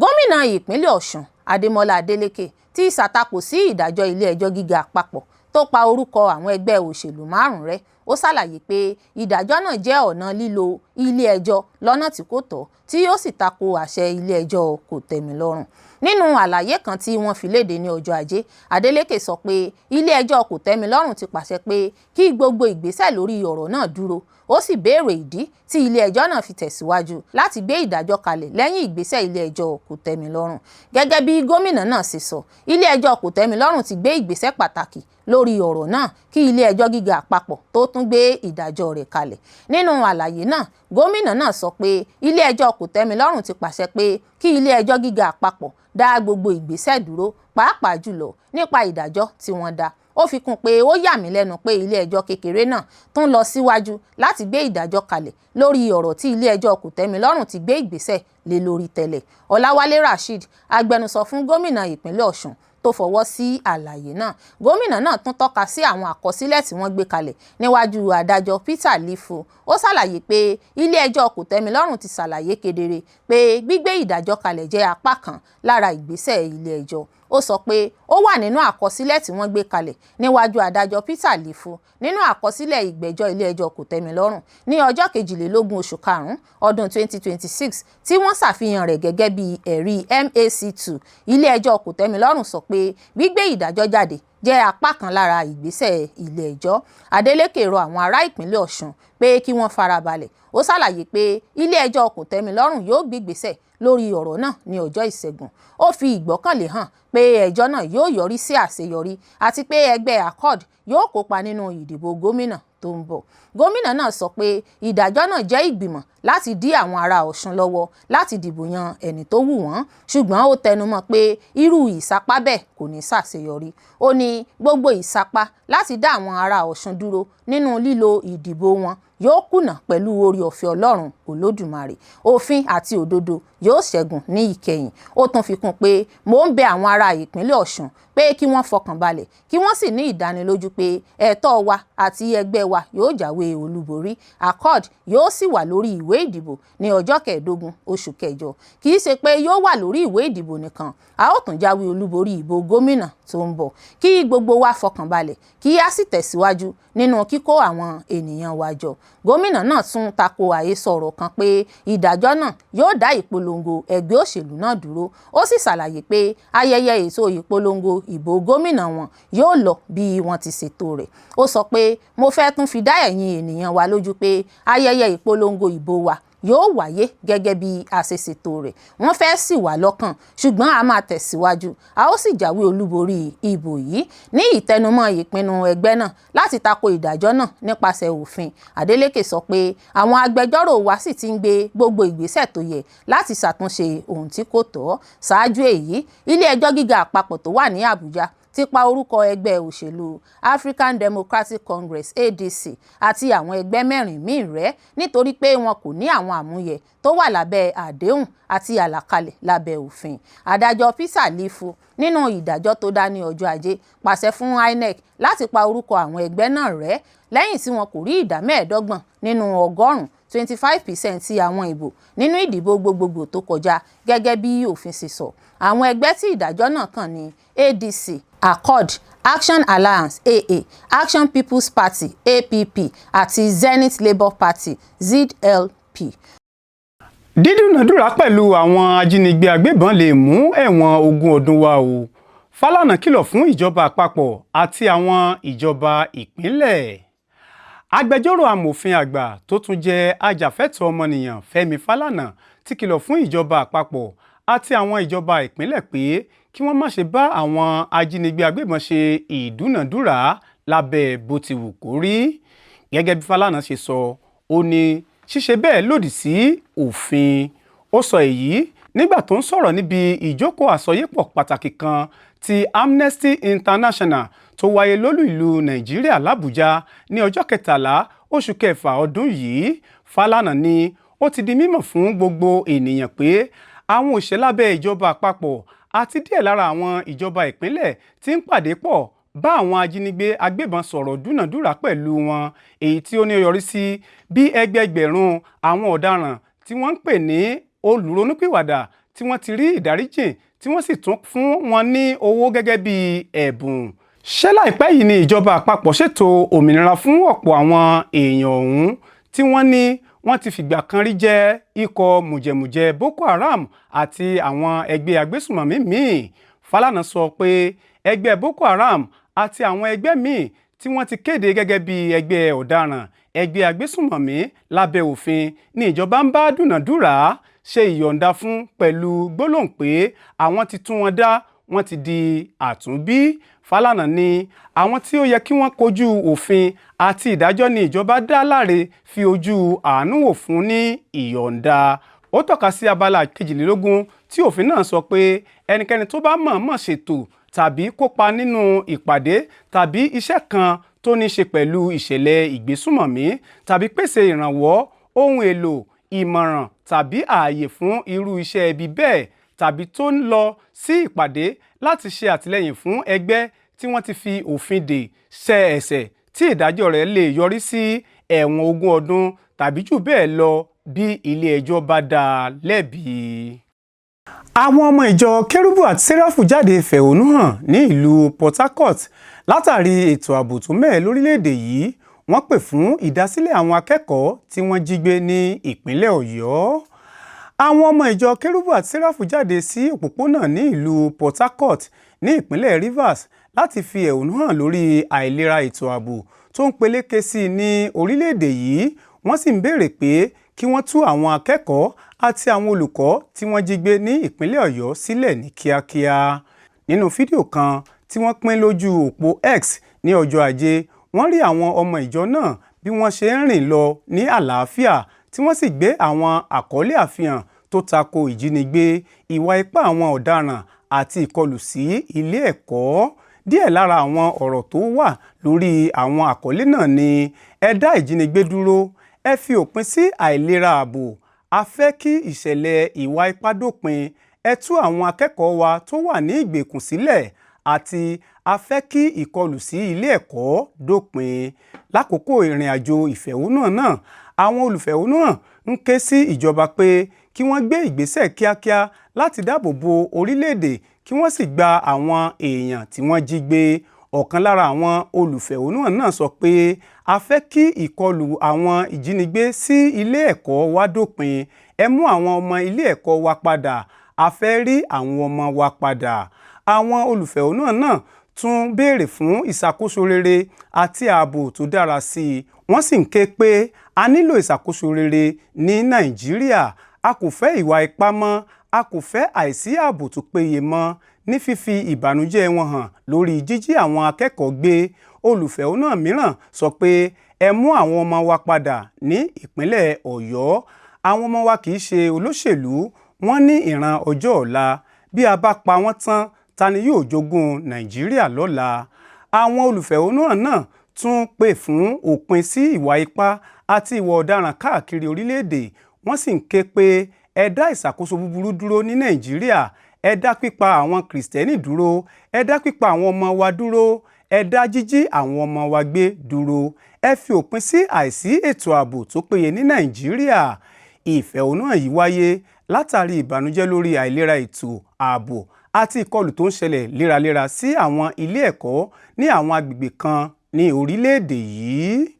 Gómìnà ìpínlẹ̀ Ọ̀ṣun, Adémọ́lá Adélékè, ti ṣàtakò sí ìdájọ́ ilé-ẹjọ́ gíga àpapọ̀ tó pa orúkọ àwọn ẹgbẹ́ òṣèlú márùn-ún rẹ́. Ó ṣàlàyé pé ìdájọ́ náà jẹ́ ọ̀nà lílo ilé-ẹjọ́ lọ́nà tí kò tọ́, tí ó sì tako àṣẹ ilé-ẹjọ́ kòtẹ́milọ́rùn. Nínú àlàyé kan tí wọ́n fi léde ní ọjọ́ Ajé, Adélékè sọ pé ilé-ẹjọ́ kòtẹ́milọ́rùn ti pàṣẹ pé kí gbogbo ìgbésẹ̀ lórí ọ̀rọ̀ náà dúró. Ó sì béèrè ìdí tí ilé-ẹjọ́ náà fi tẹ̀síwájú láti gbé ìdájọ́ kalẹ̀ lẹ́yìn ìgbésẹ̀ ilé-ẹjọ́ kòtẹ́milọ́rùn. Gẹ́gẹ́ bí gómìnà náà ṣe sọ, ilé-ẹjọ́ kòtẹ́milọ́rùn ti gbé ìgbésẹ̀ pàtàkì lórí ọ̀rọ̀ náà kí ilé-ẹjọ́ gíga àpapọ̀ tó tún gbé ìdájọ́ rẹ̀ kalẹ̀. Nínú àlàyé náà, gómìnà náà sọ pé ilé-ẹjọ́ kòtẹ́milọ́rùn ti pàṣẹ pé kí ilé-ẹjọ́ gíga àpapọ̀ dá gbogbo ìgbésẹ̀ dúró, pàápàá jùlọ nípa ìdájọ́ tí wọ́n dá. Ó fi kún pé ó yà mí lẹ́nu pé ilé-ẹjọ́ kékeré náà tún lọ síwájú láti gbé ìdájọ́ kalẹ̀ lórí ọ̀rọ̀ tí ilé-ẹjọ́ kòtẹ́milọ́rùn ti gbé ìgbésẹ̀ lé lórí tẹ́lẹ̀. Ọláwálé Rasheed, agbẹnusọ fún gómìnà ìpínlẹ̀ Ọ̀ṣun, tó fọwọ́ sí àlàyé náà. Gómìnà náà tún tọ́ka sí àwọn àkọsílẹ̀ tí wọ́n gbé kalẹ̀ níwájú adájọ́ Peter Lifu. Ó ṣàlàyé pé ilé-ẹjọ́ kòtẹ́milọ́rùn ti ṣàlàyé kedere pé gbígbé ìdájọ́ kalẹ̀ jẹ́ apá kan lára ìgbésẹ̀ ilé-ẹjọ́. Ó sọ pé ó wà nínú àkọsílẹ̀ tí wọ́n gbé kalẹ̀ níwájú adájọ́ Peter Lifu nínú àkọsílẹ̀ ìgbẹ́jọ́ ilé-ẹjọ́ kòtẹ́milọ́rùn ní ọjọ́ 22 oṣù karùn-ún ọdún 2026 tí wọ́n ṣàfihàn rẹ̀ gẹ́gẹ́ bí ẹ̀rí MAC2. Ilé-ẹjọ́ kòtẹ́milọ́rùn sọ pé gbígbé ìdájọ́ jáde jẹ́ apá kan lára ìgbésẹ̀ ilé-ẹjọ́. Adeleke rọ àwọn ará ìpínlẹ̀ Ọ̀ṣun pé kí wọ́n farabalẹ̀. Ó ṣàlàyé pé ilé-ẹjọ́ kòtẹ́milọ́rùn yóò gbégbèsè lórí ọ̀rọ̀ náà ní ọjọ́ Ìṣẹ́gun. Ó fi ìgbọ́kànlé hàn pé ẹjọ́ náà yóò yọrí sí àṣeyọrí àti pé ẹgbẹ́ Accord yóò kópa nínú ìdìbò gómìnà tó ń bọ̀. Gómìnà náà sọ pé ìdájọ́ náà jẹ́ ìgbìmọ̀ láti dí àwọn ará Ọ̀ṣun lọ́wọ́ láti dìbò yan ẹni tó wù wọ́n, ṣùgbọ́n ó tẹnumọ́ pé irú ìsapá bẹ́ẹ̀ kò ní ṣàṣeyọrí. Ó ní gbogbo ìsapá láti dá àwọn ará Ọ̀ṣun dúró nínú lílo ìdìbò wọn yóò kùnà pẹ̀lú oore ọ̀fẹ́ Ọlọ́run Olódùmarè. Òfin àti òdodo yóò ṣẹ́gun ní ìkẹyìn. Ó tún fi kún pé mò ń bẹ àwọn ará ìpínlẹ̀ Ọ̀ṣun pé kí wọ́n fọkàn balẹ̀, kí wọ́n sì ní ìdánilójú pé ẹ̀tọ́ wa àti ẹgbẹ́ wa yóò jáwé olúborí. Accord yóò sì wà lórí ìwé ìdìbò ní ọjọ́ 15 oṣù kẹjọ. Kì í ṣe pé yóò wà lórí ìwé ìdìbò nìkan, a ó tún jáwé olúborí ìbò gómìnà tó ń bọ̀. Kí gbogbo wa fọkàn balẹ̀, kí a sì tẹ̀síwájú nínú kíkó àwọn ènìyàn wa jọ. Gómìnà náà tún tako àhesọ ọ̀rọ̀ kan pé ìdájọ́ náà yóò dá ìpolongo ẹgbẹ́ òṣèlú náà dúró. Ó sì ṣàlàyé pé ayẹyẹ ètò ìpolongo ìbò gómìnà wọn yóò lọ bí wọ́n ti ṣètò rẹ̀. Ó sọ pé mo fẹ́ tún fi dá ẹ̀yin ènìyàn wa lójú pé ayẹyẹ ìpolongo ìbò wa yóò wáyé gẹ́gẹ́ bí a ṣe ṣètò rẹ̀. Wọ́n fẹ́ ṣì wá lọ́kàn, ṣùgbọ́n a máa tẹ̀síwájú, a ó sì jáwé olúborí ìbò yìí. Ní ìtẹnumọ́ ìpinnu ẹgbẹ́ náà láti tako ìdájọ́ náà nípasẹ̀ òfin, Adeleke sọ pé àwọn agbẹjọ́rò wa sì ti ń gbé gbogbo ìgbésẹ̀ tó yẹ láti ṣàtúnṣe ohun tí kò tọ́. Ṣáájú èyí, ilé-ẹjọ́ gíga àpapọ̀ tó wà ní Àbújá ti pa orúkọ ẹgbẹ́ òṣèlú African Democratic Congress ADC àti àwọn ẹgbẹ́ mẹ́rin míì rẹ́ nítorí pé wọn kò ní àwọn àmúyẹ tó wà lábẹ́ àdéhùn àti àlàkalẹ̀ lábẹ́ òfin. Adájọ́ Peter Lifu, nínú ìdájọ́ tó dá ní ọjọ́ Ajé, pàṣẹ fún INEC láti pa orúkọ àwọn ẹgbẹ́ náà rẹ́ lẹ́yìn tí wọn kò rí ìdá 25 nínú ọgọ́rùn-ún 25% ti àwọn ìbò nínú ìdìbò gbogbogbò tó kọjá gẹ́gẹ́ bí òfin ṣe sọ. Àwọn ẹgbẹ́ tí ìdájọ́ náà kàn ní ADC, Accord, Action Alliance AA, Action People's Party APP àti Zenith Labour Party ZLP. Dídúnàdúrà pẹ̀lú àwọn ajínigbé agbébọn lè mú ẹ̀wọ̀n 20 ọdún wá o. Fálànà kìlọ̀ fún ìjọba àpapọ̀ àti àwọn ìjọba ìpínlẹ̀. Agbẹjọ́rò amòfin àgbà tó tún jẹ́ ajàfẹ́tọ̀ọ́ ọmọnìyàn Fẹ́mi Fálànà ti kìlọ̀ fún ìjọba àpapọ̀ àti àwọn ìjọba ìpínlẹ̀ pé kí wọ́n má ṣe bá àwọn ajínigbé agbébọn ṣe ìdúnàdúrà lábẹ́ bó ti wù kó rí. Gẹ́gẹ́ bí Fálànà ṣe sọ, ó ní ṣíṣe bẹ́ẹ̀ lòdì sí òfin. Ó sọ èyí nígbà tó ń sọ̀rọ̀ níbi ìjókòó àsọyépọ̀ pàtàkì kan ti Amnesty International tó wáyé lólú ìlú Nàìjíríà l'Àbújá ní ọjọ́ 13 oṣù kẹfà ọdún yìí. Fálànà ní ó ti di mímọ̀ fún gbogbo ènìyàn pé àwọn òṣìṣẹ́ lábẹ́ ìjọba àpapọ̀ àti díẹ̀ lára àwọn ìjọba ìpínlẹ̀ tí ń pàdé pọ̀ bá àwọn ajínigbé agbébọn sọ̀rọ̀ dúnàdúrà pẹ̀lú wọn, èyí tí ó ní yọrí sí bí ẹgbẹẹgbẹ̀rún àwọn ọ̀daràn tí wọ́n ń pè ní olùrònúpìwàdà tí wọ́n ti rí ìdáríjìn tí wọ́n sì tún fún wọn ní owó gẹ́gẹ́ bí ẹ̀bùn. Ṣé láìpẹ́ yìí ni ìjọba àpapọ̀ ṣètò òmìnira fún ọ̀pọ̀ àwọn èèyàn ọ̀hún tí wọ́n ní wọ́n ti fìgbà kan rí jẹ́ ikọ̀ mùjẹ̀mùjẹ̀ Boko Haram àti àwọn ẹgbẹ́ agbésùmọ̀mí míì. Fálànà sọ pé ẹgbẹ́ Boko Haram àti àwọn ẹgbẹ́ míì tí wọ́n ti kéde gẹ́gẹ́ bí ẹgbẹ́ ọ̀daràn, ẹgbẹ́ agbésùmọ̀mí lábẹ́ òfin ní ìjọba ń bá dúnàdúrà ṣe ìyọ̀ǹda fún pẹ̀lú gbólóhùn pé àwọn ti tún wọn dá, wọ́n ti di àtúnbí. Fálànà ní àwọn tí ó yẹ kí wọ́n kojú òfin àti ìdájọ́ ní ìjọba dá láre fi ojú àánú wò fún ní ìyọ̀ǹda. Ó tọ́ka sí abala 22 tí òfin náà sọ pé ẹnikẹ́ni tó bá mọ̀ọ́mọ̀ ṣètò tàbí kópa nínú ìpàdé tàbí iṣẹ́ kan tó ní ṣe pẹ̀lú ìṣẹ̀lẹ̀ ìgbésùmọ̀mí tàbí pèsè ìrànwọ́, ohun èlò, ìmọ̀ràn tàbí ààyè fún irú iṣẹ́ ibi bẹ́ẹ̀ tàbí tó ń lọ sí ìpàdé láti ṣe àtìlẹ́yìn fún ẹgbẹ́ tí wọ́n ti fi òfin dè ṣẹ ẹ̀ṣẹ̀ tí ìdájọ́ rẹ̀ lè yọrí sí ẹ̀wọ̀n 20 ọdún tàbí jù bẹ́ẹ̀ lọ bí ilé ẹjọ́ bá dá a lẹ́bi. Àwọn ọmọ ìjọ Kérúbù àti Séráfù jáde fẹ̀hónú hàn ní ìlú Port Harcourt látàrí ètò ààbò tó mẹ́hẹ lórílẹ̀‐èdè yìí. Wọ́n pè fún ìdásílẹ̀ àwọn akẹ́kọ̀ọ́ tí wọ́n jí gbé ní ìpínlẹ̀ Ọ̀yọ́. Àwọn ọmọ ìjọ Kérúbù àti Séráfù jáde sí òpópónà ní ìlú Port Harcourt ní ìpínlẹ̀ Rivers láti fi ẹ̀hónú hàn lórí àìlera ètò ààbò tó ń peléke sí i ní orílẹ̀-èdè yìí. Wọ́n sì ń béèrè pé kí wọ́n tú àwọn akẹ́kọ̀ọ́ àti àwọn olùkọ́ tí wọ́n jí gbé ní ìpínlẹ̀ Ọ̀yọ́ sílẹ̀ ní kíákíá. Nínú fídíò kan tí wọ́n pín lójú òpó X ní ọjọ́ Ajé, wọ́n rí àwọn ọmọ ìjọ náà bí wọ́n ṣe ń rìn lọ ní àlàáfíà, tí wọ́n sì gbé àwọn àkọlé àfihàn tó tako ìjínigbé, ìwà ipá àwọn ọ̀daràn àti ìkọlù sí ilé ẹ̀kọ́. Díẹ̀ lára àwọn ọ̀rọ̀ tó wà lórí àwọn àkọlé náà ni "Ẹ dá ìjínigbé dúró", "Ẹ fi òpin sí àìlera ààbò", "A fẹ́ kí ìṣẹ̀lẹ̀ ìwà ipá dópin", "Ẹ tú àwọn akẹ́kọ̀ọ́ wa tó wà ní ìgbèkùn sílẹ̀" àti "A fẹ́ kí ìkọlù sí ilé ẹ̀kọ́ dópin". Lákòókò ìrìnàjò ìfẹ̀hónúhàn náà, àwọn olùfẹ̀hónúhàn ń ké sí ìjọba pé kí wọ́n gbé ìgbésẹ̀ kíákíá láti dáàbò bo orílẹ̀-èdè kí wọ́n sì gba àwọn èèyàn tí wọ́n jí gbé. Ọ̀kan lára àwọn olùfẹ̀hónúhàn náà sọ pé, "A fẹ́ kí ìkọlù àwọn ìjínigbé sí ilé ẹ̀kọ́ wa dópin. Ẹ mú àwọn ọmọ ilé ẹ̀kọ́ wa padà. A fẹ́ rí àwọn ọmọ wa padà." Àwọn olùfẹ̀hónúhàn náà tún béèrè fún ìṣàkóso rere àti ààbò tó dára sí i. Wọ́n sì ń ké pé, "A nílò ìṣàkóso rere ní Nàìjíríà. A kò fẹ́ ìwà ipá mọ́. A kò fẹ́ àìsí ààbò tó péye mọ́." Ní fífi ìbànújẹ́ wọn hàn lórí jíjí àwọn akẹ́kọ̀ọ́ gbé, olùfẹ̀hónúhàn mìíràn sọ pé, "Ẹ mú àwọn ọmọ wa padà ní ìpínlẹ̀ Ọ̀yọ́. Àwọn ọmọ wa kì í ṣe olóṣèlú, wọ́n ní ìran ọjọ́ ọ̀la. Bí a bá pa wọ́n tán, ta ni yóò jogún Nàìjíríà lọ́la?" Àwọn olùfẹ̀hónúhàn náà tún pè fún òpin sí ìwà ipá àti ìwà ọ̀daràn káàkiri orílẹ̀-èdè. Wọ́n sì ń ké pé, "Ẹ dá ìṣàkóso búburú dúró ní Nàìjíríà. Ẹ dá pípa àwọn Kìrìsìtẹ́nì dúró. Ẹ dá pípa àwọn ọmọ wa dúró. Ẹ dá jíjí àwọn ọmọ wa gbé dúró. Ẹ fi òpin sí àìsí ètò ààbò tó péye ní Nàìjíríà." Ìfẹ̀hónúhàn yìí wáyé látàrí ìbànújẹ́ lórí àìlera ètò ààbò àti ìkọlù tó ń ṣẹlẹ̀ léraléra sí àwọn ilé ẹ̀kọ́ ní àwọn agbègbè kan ní orílẹ̀-èdè yìí.